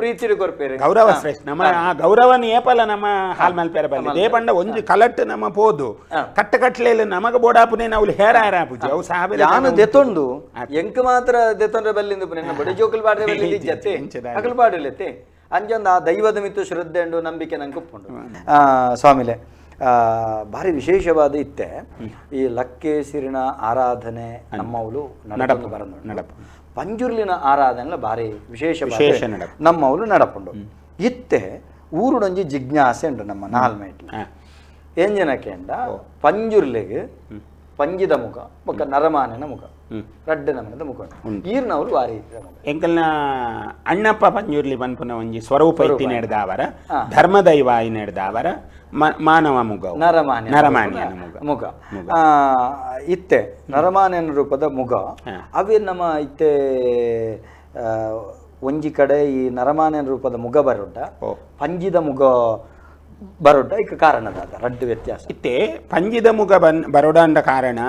ಪ್ರೀತಿ ಕೊರ್ಪೇರಿ, ಗೌರವ ಶ್ರೇಷ್ಠ. ನಮ್ಮ ಆ ಗೌರವನ ಏಪಲ ನಮ್ಮ ಹಾಲ್ ಮಲ್ಪೆರ ಬಲ್ಲಿ they ಪಂಡ ಒಂಜಿ ಕಲಟ್ ನಮ್ಮ ಪೋದು ಕಟ್ಟ ಕಟ್ಲೇಲಿ ನಮಗ ಬೋಡಾಪುನೆ ನಾವು ಹೇರ ಹೇರಾಪುಜಿ ಅವು ಸಾಬೆ ಯಾನು ದೆತ್ತೊಂದು ಎಂಕ್ ಮಾತ್ರ ದೆತ್ತೊಂಡ್ರೆ ಬಲ್ಲಿಂದು ನನ್ನ ಬಡಿ ಜೋಕುಲ್ ಪಾಡ್ರೆ ಬಲ್ಲಿ ಜತ್ತೆ ಅಕಲ್ ಪಾಡಲೆತ್ತೆ ಅಂಚಂದ ಆ ದೈವದ ಮಿತ್ತು ಶ್ರದ್ಧೆ ಉಂಡು ನಂಬಿಕೆ ನಂಗೆ ಉಪ್ಪುಂಡು. ಸ್ವಾಮಿಲೆ ಭಾರಿ ವಿಶೇಷವಾದ ಇತ್ತೆ ಈ ಲಕ್ಕೇಸಿರಿನ ಆರಾಧನೆ ನಮ್ಮವಳು ನಡಪು ನಡಪು ಪಂಜುರ್ಲಿನ ಆರಾಧನೆ ಭಾರಿ ವಿಶೇಷ ನಮ್ಮವಳು ನಡಪುಂಡು. ಇತ್ತೆ ಊರುಡೊಂಜಿ ಜಿಜ್ಞಾಸೆ ಉಂಟು ನಮ್ಮ ನಾಲ್ಮೇಟ್ಲ ಏನ್ ಜನಕ್ಕೆ ಅಂಡ ಪಂಜುರ್ಲಿಗೆ ಪಂಜಿದ ಮುಖ ಬೊಕ್ಕ ನರಮಾನಿನ ಮುಖ ರಡ್ಡ ನಮನದ ಮುಖ ಈರ್ನವಳು ವಾರಿ ಎಂಕಲ್ನ ಅಣ್ಣಪ್ಪ ಪಂಜುರ್ಲಿ ಪನ್ಪುನ ಒಂಜಿ ಸ್ವರೂಪ ಇತ್ತಿನೆಡ್ದಾವರ ಧರ್ಮದೈವ ಆಯಿನೆಡ್ದಾವರ ಮಾನವ ಮುಗ ನರಮಾನ್ಯ ನರಮಾನ್ಯನ ಮುಗ ಮುಗ ಇತ್ತೆ ನರಮಾನ್ಯನ ರೂಪದ ಮುಗ ಅವೇ ನಮ್ಮ ಇತ್ತೆ ಒಂಜಿ ಕಡೆ ಈ ನರಮಾನ್ಯನ ರೂಪದ ಮುಗ ಬರೋಡ ಪಂಜಿದ ಮುಗ ಬರೋಡ ಇಕ್ಕ ಕಾರಣದಾದ ರಡ್ಡು ವ್ಯತ್ಯಾಸ. ಇತ್ತೆ ಪಂಜಿದ ಮುಗ ಬರೋಡಂಡ ಕಾರಣ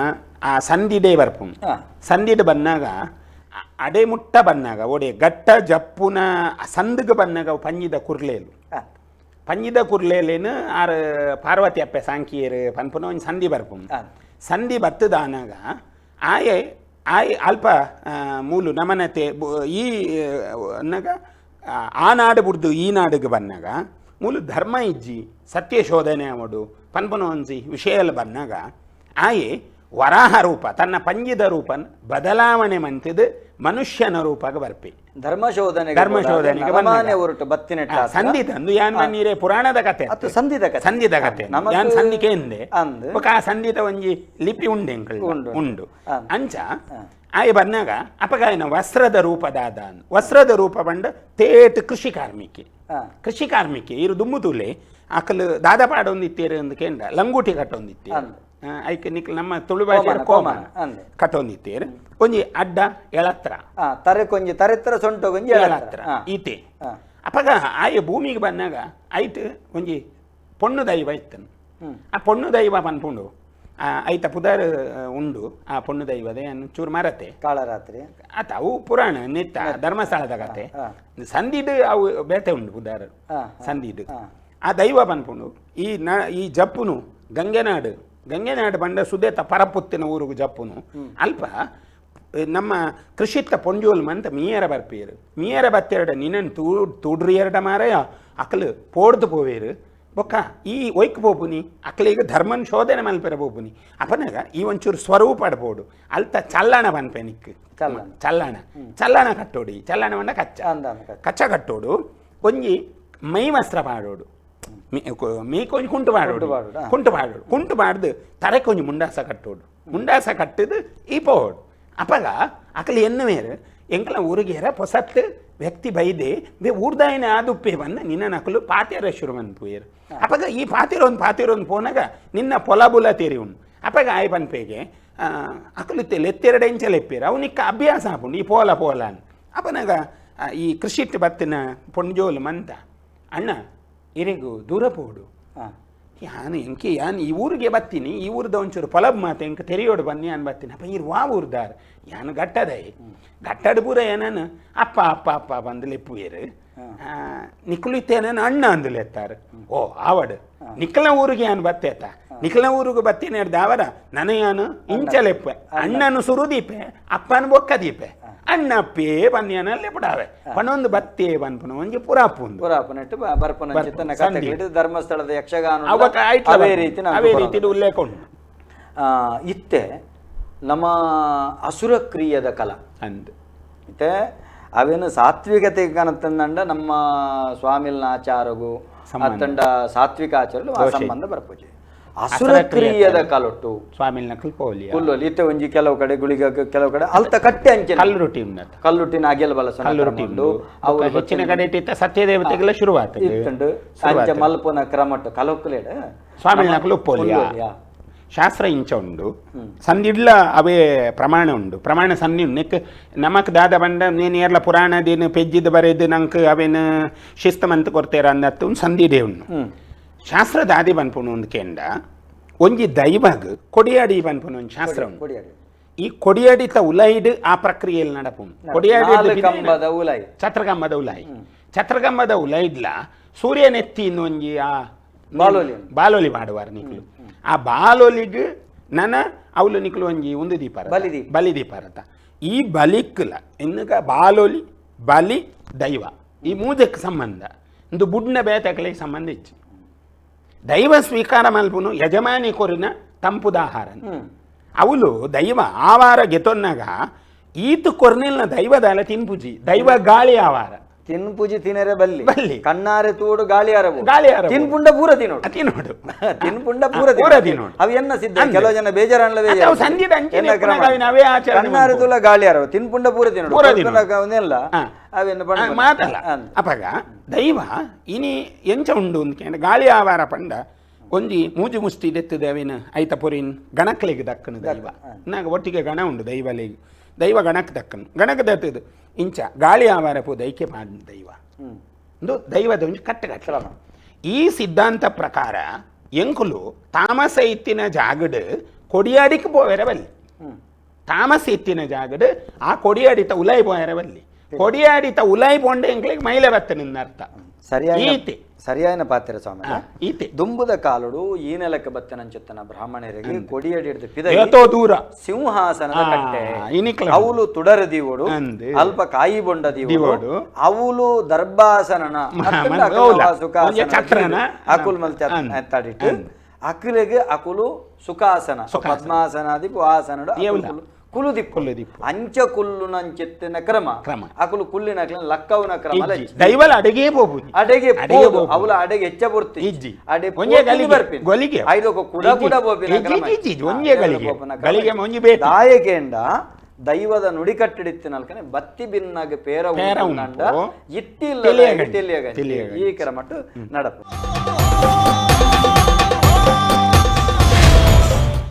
ಆ ಸಂದಿಡೇ ಬರ್ಪು ಸಂದಿಡ್ ಬನ್ನಾಗ ಅಡೆ ಮುಟ್ಟ ಬನ್ನಾಗ ಒಡೆ ಗಟ್ಟ ಜಪ್ಪುನ ಸಂದಿಗೆ ಬನ್ನಾಗ ಪಂಜಿದ ಕುರ್ಲೇಲು ಪಂಜಿದ ಕುರ್ಲೇಲೇನು ಆರು ಪಾರ್ವತಿ ಅಪ್ಪೆ ಸಾಂಕಿಯರು ಪನ್ಪುನ ಒಂಜಿ ಸಂಧಿ ಬರ್ಪು. ಸಂಧಿ ಬತ್ತದಾನಾಗ ಆಯೆ ಆಯ್ ಅಲ್ಪ ಮೂಲು ನಮನತೆ ಈ ಅನ್ನಾಗ ಆ ನಾಡು ಬುಡ್ದು ಈ ನಾಡಿಗೆ ಬನ್ನಾಗ ಮೂಲು ಧರ್ಮ ಇಜ್ಜಿ ಸತ್ಯ ಶೋಧನೆ ಅವಡು ಪನ್ಪುನ ಒಂಜಿ ವಿಷಯ ಬನ್ನಾಗ ಆಯೆ ವರಾಹ ರೂಪ ತನ್ನ ಪಂಜಿದ ರೂಪನ್ ಬದಲಾವಣೆ ಮಂತಿದ್ದು ಮನುಷ್ಯನ ರೂಪಾಗ ಬರ್ಪೆ. ಧರ್ಮಶೋಧನೆ ಧರ್ಮಶೋಧನೆ ಸಂಧಿ ತಂದು ಯಾನ್ ಮನ್ನೀರೆ ಪುರಾಣದ ಕತೆ ಸಂಧಿದ ಕತೆ ಸಂಧಿದ ಕತೆ ಯಾನ್ ಸಂಧಿಕೆ ಎಂದೆ ಬೊಕ ಆ ಸಂಧಿತ ಒಂಜಿ ಲಿಪಿ ಉಂಡೆ ಉಂಡು ಅಂಚ ಆಯೆ ಬನ್ನಾಗ ಅಪಗಾಯನ ವಸ್ತ್ರದ ರೂಪದಾದ ವಸ್ತ್ರದ ರೂಪ ಬಂಡ ತೇಟ್ ಕೃಷಿ ಕಾರ್ಮಿಕೆ ಕೃಷಿ ಕಾರ್ಮಿಕೆ ಇರು ದುಮ್ಮು ತೂಲೆ ಅಕಲು ದಾದ ಪಾಡೊಂದಿತ್ತೇರು ಅಂದ್ ಕೇಂದ್ರ ಲಂಗೂಟಿ ಕಟ್ಟೊಂದಿತ್ತೇರು ಐಕ್ ನಿಕ್ಲು ನಮ್ಮ ತುಳು ಭಾಷೆ ಕೋಮನ ಕಟ್ಟೊಂದಿತ್ತೇರು ಒಂಜಿ ಅಡ್ಡ ಎಳತ್ರ ತರೆ ಕೊಂಜಿ ತರೆತ್ರ ಸೊಂಟ ಕೊಂಜಿ ಎಳತ್ರ ಈತೆ. ಅಪಗ ಆಯ ಭೂಮಿಗೆ ಬಂದಾಗ ಐಟ್ ಒಂಜಿ ಪೊಣ್ಣು ದೈವ ಇತ್ತನು. ಆ ಪೊಣ್ಣು ದೈವ ಪನ್ಪುಂಡು ಐತ ಪುದರ್ ಉಂಡು ಆ ಪೊಣ್ಣು ದೈವದೇ ಚೂರು ಮರತೆ ಕಾಳರಾತ್ರಿ ಆತ ಅವು ಪುರಾಣ ನಿತ್ತ ಧರ್ಮಸ್ಥಳದ ಕತೆ ಸಂದಿಡು ಅವು ಬೇತೆ ಉಂಡು ಪುದರ್ ಸಂದಿಡು ಆ ದೈವ ಪನ್ಪುಂಡು ಈ ಈ ಜಪ್ಪುನು ಗಂಗೆನಾಡು ಗಂಗೆನಾಡು ಬಂಡ ಸುದೇತ ಪರಪುತ್ತಿನ ಊರುಗು ಜಪ್ಪುನು ಅಲ್ಪ ನಮ್ಮ ಕೃಷಿತ್ತ ಪೊಂಜೋಲ್ ಮಂತ ಮೀಯರ ಬರ್ಪೇರು ಮೀಯರ ಬತ್ತೆರಡ ನಿನ್ನನ್ನು ತೂಡ್ರಿ ಎರಡ ಮಾರಯ ಅಕಲು ಪೋಡ್ದು ಪೋವೇರು ಬೊಕ್ಕ ಈ ಒಯ್ಕ್ ಪೋಪುನಿ ಅಕ್ಲಿಗ ಧರ್ಮನ್ ಶೋಧನೆ ಮಲ್ಪೆರ ಪೋಪುನಿ ಅಪನಾಗ ಈ ಒಂಚೂರು ಸ್ವರೂಪ ಪೋಡು ಅಲ್ತ ಚಲ್ಲಣ ಪನ್ಪೆ ನಿಕ್ ಚಲ್ಲಣ ಚಲ್ಲಣ ಕಟ್ಟೋಡಿ ಚಲ್ಲಣ ಬಂಡ ಕಚ್ಚ ಕಚ್ಚ ಕಟ್ಟೋಡು ಒಂಜಿ ಮೈ ವಸ್ತ್ರ ಪಾಡೋಡು ಮೇಕೊಂಜಿ ಕುಂಟು ಪಾಡೋಡು ಕುಂಟು ಪಾಡೋಡು ಕುಂಟು ಪಾಡ್ದು ತರೆಕೊಂಜಿ ಮುಂಡಾಸ ಕಟ್ಟೋಡು ಮುಂಡಾಸ ಕಟ್ಟದು ಈ ಪೋಡು ಅಪಗ ಅಕಲಿ ಎನ್ನುವೇರು ಎಂಕಲ ಊರಿಗೇರ ಪೊಸತ್ತು ವ್ಯಕ್ತಿ ಬೈದೆ ಬೇ ಊರ್ದಾಯನ ಆದುಪ್ಪೆ ಬಂದ ನಿನ್ನ ನಕಲು ಪಾತ್ಯರ ಶುರು ಮನ್ಪುಯೇರು ಅಪಗ ಈ ಪಾತಿರೊಂದು ಪಾತಿರೊಂದು ಪೋನಾಗ ನಿನ್ನ ಪೊಲಬುಲ ತೇರಿ ಉಂಡು ಅಪಗ ಆಯ್ ಪನ್ಪೇಗೆ ಅಕಲು ಲೆತ್ತೆರಡು ಇಂಚ ಲೆಪ್ಪೇರು ಅವನಿಕ್ಕ ಅಭ್ಯಾಸ ಆಪುಂಡು ಈ ಪೋಲ ಪೋಲ ಅನ್ ಅಪನಾಗ ಈ ಕೃಷಿಟ್ಟು ಬತ್ತಿನ ಪೊಂಜೋಲು ಮಂತ ಅಣ್ಣ ಇರೆಗು ದೂರ ಪೋಡು ಯಾನು ಎಂಕೆ ಯಾನ್ ಈ ಊರಿಗೆ ಬತ್ತೀನಿ ಈ ಊರ್ದ ಒಂಚೂರು ಪೊಲಬ್ ಮಾತೆ ಎಂಕ ತೆರಿಯೋಡು ಬನ್ನಿ ಅನ್ ಬತ್ತೀನಿ ಅಪ್ಪ ಇರು ವಾ ಊರ್ದಾರ್ ಯಾನು ಗಟ್ಟದೈ ಗಟ್ಟಡ ಪೂರ ಏನಾನು ಅಪ್ಪ ಅಪ್ಪ ಅಪ್ಪ ಬಂದು ಲೆಪ್ಪುವೇರು ನಿಕ್ಕಲು ಇತ್ತೇನೇನು ಅಣ್ಣ ಅಂದು ಲೆತ್ತಾರೆ ಓ ಆವಡು ನಿಕ್ಕಲ ಊರಿಗೆ ಯಾನು ಬತ್ತೇತ ನಿಕ್ಕಲ ಊರಿಗೆ ಬತ್ತೀನಿ ದಾವರ ನನ ಯಾನು ಇಂಚಲೆಪ್ಪೆ ಅಣ್ಣನು ಸುರುದೀಪೆ ಅಪ್ಪನ ಬೊಕ್ಕ ದೀಪೆ ಅಣ್ಣ ಅಪ್ಪೇ ಬನ್ನಿಯನ ಲೆಪುಡಾವೆ ಪಣೊಂದು ಬತ್ತೇ ಪನ್ಪುನ ಒಂಜಿ ಪುರಾಪು ಉಂದು ಪುರಾಪು ನೆಟ್ಟು ಬರ್ಪುನ ಚಿತ್ತನ ಕಥೆಗಳು ಧರ್ಮಸ್ಥಳದ ಯಕ್ಷಗಾನ ಅವೇ ರೀತಿ ಅವೇ ರೀತಿ ಉಲ್ಲೇಖ ಉಂಟು. ಇತ್ತೆ ನಮ್ಮ ಅಸುರ ಕ್ರಿಯದ ಕಲಾ ಅಂದ್ ಇತ್ತೆ ಅವೇನು ಸಾತ್ವಿಕತೆ ಕನತಂದಂಡ ನಮ್ಮ ಸ್ವಾಮಿಲ್ನ ಆಚಾರಗು ಅತ್ತಂಡ ಸಾತ್ವಿಕ ಆಚಾರ ಸಂಬಂಧ ಬರ್ಪುಜಿ. ಅಸುರ ಕ್ರಿಯದ ಕಲೊಟ್ಟು ಸ್ವಾಮಿಲ್ನ ಕಲ್ಪೋಲಿ ಕುಲ್ಲೋಲಿ ಇತ್ತೆ ಒಂಜಿ ಕೆಲವು ಕಡೆ ಗುಳಿಗ ಕೆಲವು ಕಡೆ ಅಲ್ತ ಕಟ್ಟೆ ಅಂಚೆ ಕಲ್ಲುರೊಟ್ಟಿ ಉಂಡತ ಕಲ್ಲುಟ್ಟಿನ ಅಗೆಲ್ ಬಲಸ ಕಲ್ಲುರೊಟ್ಟಿ ಉಂಡು ಅವು ಹೆಚ್ಚಿನ ಕಡೆ ಇತ್ತ ಸತ್ಯದೇವತೆಗೆಲ್ಲ ಶುರುವಾತ ಇತ್ತುಂಡು ಅಂಚೆ ಮಲ್ಪುನ ಕ್ರಮಟ್ಟು ಕಲೊಕ್ಕುಲೇಡ ಸ್ವಾಮಿಲ್ನ ಕಲ್ಪೋಲಿಯ ಶಾಸ್ತ್ರ ಇಂಚ ಉಂಡು ಸಂದಿಡ್ಲ ಅವೇ ಪ್ರಮಾಣ ಉಂಡು ಪ್ರಮಾಣ ಸಂಧಿ ಉಂಡು ನೆಕ್ ನಮಕ್ ದಾದ ಬಂಡ ನೇನು ಏರ್ಲ ಪುರಾಣ ದೇನು ಪೆಜ್ಜಿದ ಬರೆದು ನಂಕ್ ಅವೇನು ಶಿಸ್ತು ಮಂತ್ ಕೊರ್ತೇರ ಅಂದತ್ತು ಸಂಧಿಡೇ ಉಂಡು ಶಾಸ್ತ್ರ ದಾದಿ ಪನ್ಪುನು ಒಂದು ಕೇಂಡ ಒಂಜಿ ದೈವಗ್ ಕೊಡಿಯಾಡಿ ಪನ್ಪುನು ಒಂಜಿ ಶಾಸ್ತ್ರ ಉಂಡು. ಈ ಕೊಡಿಯಾಡಿತ ಉಲೈಡ್ ಆ ಪ್ರಕ್ರಿಯೆಯಲ್ಲಿ ನಡಪುನು ಕೊಡಿಯಾಡಿ ಕಂಬದ ಉಲೈ ಛತ್ರಕಂಬದ ಉಲೈ ಛತ್ರಕಂಬದ ಉಲೈಡ್ಲ ಸೂರ್ಯನೆತ್ತಿ ಒಂಜಿ ಆ ಬಾಲೋಲಿ ಬಾಲೋಲಿ ಮಾಡುವಾರ ನಿಕ್ಲು ಆ ಬಾಲೋಲಿಗ್ ನನ ಅವಳು ನಿಕ್ಲು ಒಂಜಿ ಒಂದು ದೀಪಾರ ಬಲಿ ದೀಪಾರತ ಈ ಬಲಿಕ್ಲ ಎನ್ನುಗ ಬಾಲೋಲಿ ಬಲಿ ದೈವ ಈ ಮೂಜಕ್ಕೆ ಸಂಬಂಧ ಇಂದು ಬುಡ್ನ ಬೇತಕಲಿಗೆ ಸಂಬಂಧ ಇಚ್ಚು ದೈವ ಸ್ವೀಕಾರ ಮಲ್ಪುನು ಯಜಮಾನಿ ಕೊರಿನ ತಂಪುದಾಹಾರ ಅವಳು ದೈವ ಆವಾರ ಗೆತೊನ್ನಾಗ ಈತ ಕೊರ್ನಿಲ್ನ ದೈವದಾಲ ತಿನ್ಪುಜಿ ದೈವ ಗಾಳಿ ಆವಾರ ತಿನ್ಪುಜಿ ತಿನರೆ ಬಲ್ಲಿ ಬಲ್ಲಿ ಕಣ್ಣಾರೆ ತೂಡು ಗಾಳಿ ಆರಬು ಗಾಳಿ ಆರಬು ತಿನ್ಪುಂಡ ಪೂರ ತಿನ್ನೋಡು ತಿನ್ನೋಡು ತಿನ್ಪುಂಡ ಪೂರ ಪೂರ ತಿನ್ನೋಡು ಅವು ಎನ್ನ ಸಿದ್ಧ ಕೆಲವು ಜನ ಬೇಜಾರನ್ಲ ಬೇಜಾರು ಕಣ್ಣಾರೆ ತೂಲ ಗಾಳಿ ಆರವು ತಿನ್ಪುಂಡ ಪೂರ ತಿನ್ನೋಡು ಪೂರ ತಿನ್ನೋಡು ಅವನ್ನೆಲ್ಲ ಅವೆನ್ನ ಮಾತಲ್ಲ ಅಪಗ ದೈವ ಇನಿ ಎಂಚ ಉಂಡು ಅಂದ್ಕೇಂಡ ಗಾಳಿ ಆವಾರ ಪಂಡ ಒಂಜಿ ಮೂಜಿ ಮುಷ್ಟಿ ದೆತ್ತದೆ ಅವಿನ ಐತ ಪೊರಿನ್ ಗಣಕ್ಲೆಗ್ ದಕ್ಕನು ದೈವ ನಾಗ ಒಟ್ಟಿಗೆ ಗಣ ಉಂಡು ದೈವಲೆಗ್ ದೈವ ಗಣಕ್ ದಕ್ಕನು ಗಣಕ್ ದತ್ತದು ಇಂಚ ಗಾಳಿ ಆವಾರ ಪೋ ದೈಕೆ ಮಾಡ ದೈವ ಒಂದು ದೈವದ ಒಂಜಿ ಕಟ್ಟುಕಟ್ಟಲ ಈ ಸಿದ್ಧಾಂತ ಪ್ರಕಾರ ಎಂಕುಲು ತಾಮಸ ಇತ್ತಿನ ಜಾಗಡ್ ಕೊಡಿಯಾಡಿಕ್ ಪೋವೆರ ಬಲ್ಲಿ ತಾಮಸ ಇತ್ತಿನ ಜಾಗಡ್ ಆ ಕೊಡಿಯಾಡಿತ ಉಲೈ ಪೋವೆರ ಬಲ್ಲಿ ಕೊಡಿಯಾಡಿತ ಉಲೈ ಪೋಂಡೆ ಎಂಕ್ಲಿಗೆ ಮೈಲೆ ಬತ್ತನಿಂದ ಅರ್ಥ ಸರಿಯಾಗಿ ಸರಿಯಾದ ಪಾತ್ರ ಸ್ವಾಮಿ ಈತೆ ದುಂಬುದ ಕಾಲುಡು ಈ ನೆಲಕ್ಕೆ ಬತ್ತನಂಚುತ್ತನ ಬ್ರಾಹ್ಮಣರಿಗೆ ಕೊಡಿಯಡಿ ಹಿಡಿದು ಪಿದ ದೂರ ಸಿಂಹಾಸನದ ಕಟ್ಟೆ ಅವಳು ತುಡರ ದೀವೋಡು ಅಲ್ಪ ಕಾಯಿ ಬೊಂಡ ದೀವೋಡು ಅವಳು ದರ್ಬಾಸನ ಅಕುಲ್ ಮಲ್ತೆ ತಾಡಿಟ್ಟು ಅಕುಲೆಗೆ ಅಕುಲು ಸುಖಾಸನ ಪದ್ಮಾಸನಾದಿ ಆಸನಡು ಕುಲುದಿಪ್ಪು ಅಂಚ ಕುಲ್ಲುನಂಚಿತ್ತಿನ ಕ್ರಮ ಕ್ರಮ ಅಕುಲು ಕುಲ್ಲಿನ ಲಕ್ಕವನ ಕ್ರಮ ದೈವಲ ಅಡಿಗೆ ಹೋಗುದು ಅಡೆಗೆ ಪೋದು ಅವಲ ಅಡೆಗೆ ಹೆಚ್ಚ ಬುರ್ತಿ ಇಜ್ಜಿ ಅಡೆ ಒಂಜೆ ಗಲಿಗೆ ಬರ್ಪಿನ ಗೊಲಿಗೆ ಐದೊಕ ಕುಡ ಕುಡ ಬೋಪಿನ ಕ್ರಮ ಒಂಜೆ ಗಲಿಗೆ ಗಲಿಗೆ ಒಂಜಿ ಬೇಟ ದಾಯಕೇಂಡ ದೈವದ ನುಡಿಕಟ್ಟಿಡಿತ್ತಿನಲ್ಕನೆ ಬತ್ತಿ ಬಿನ್ನಾಗ ಪೇರ ಉಂಡು ಇಟ್ಟಿಲ್ಲ ಈ ಕ್ರಮಟ್ಟು ನಡಪು.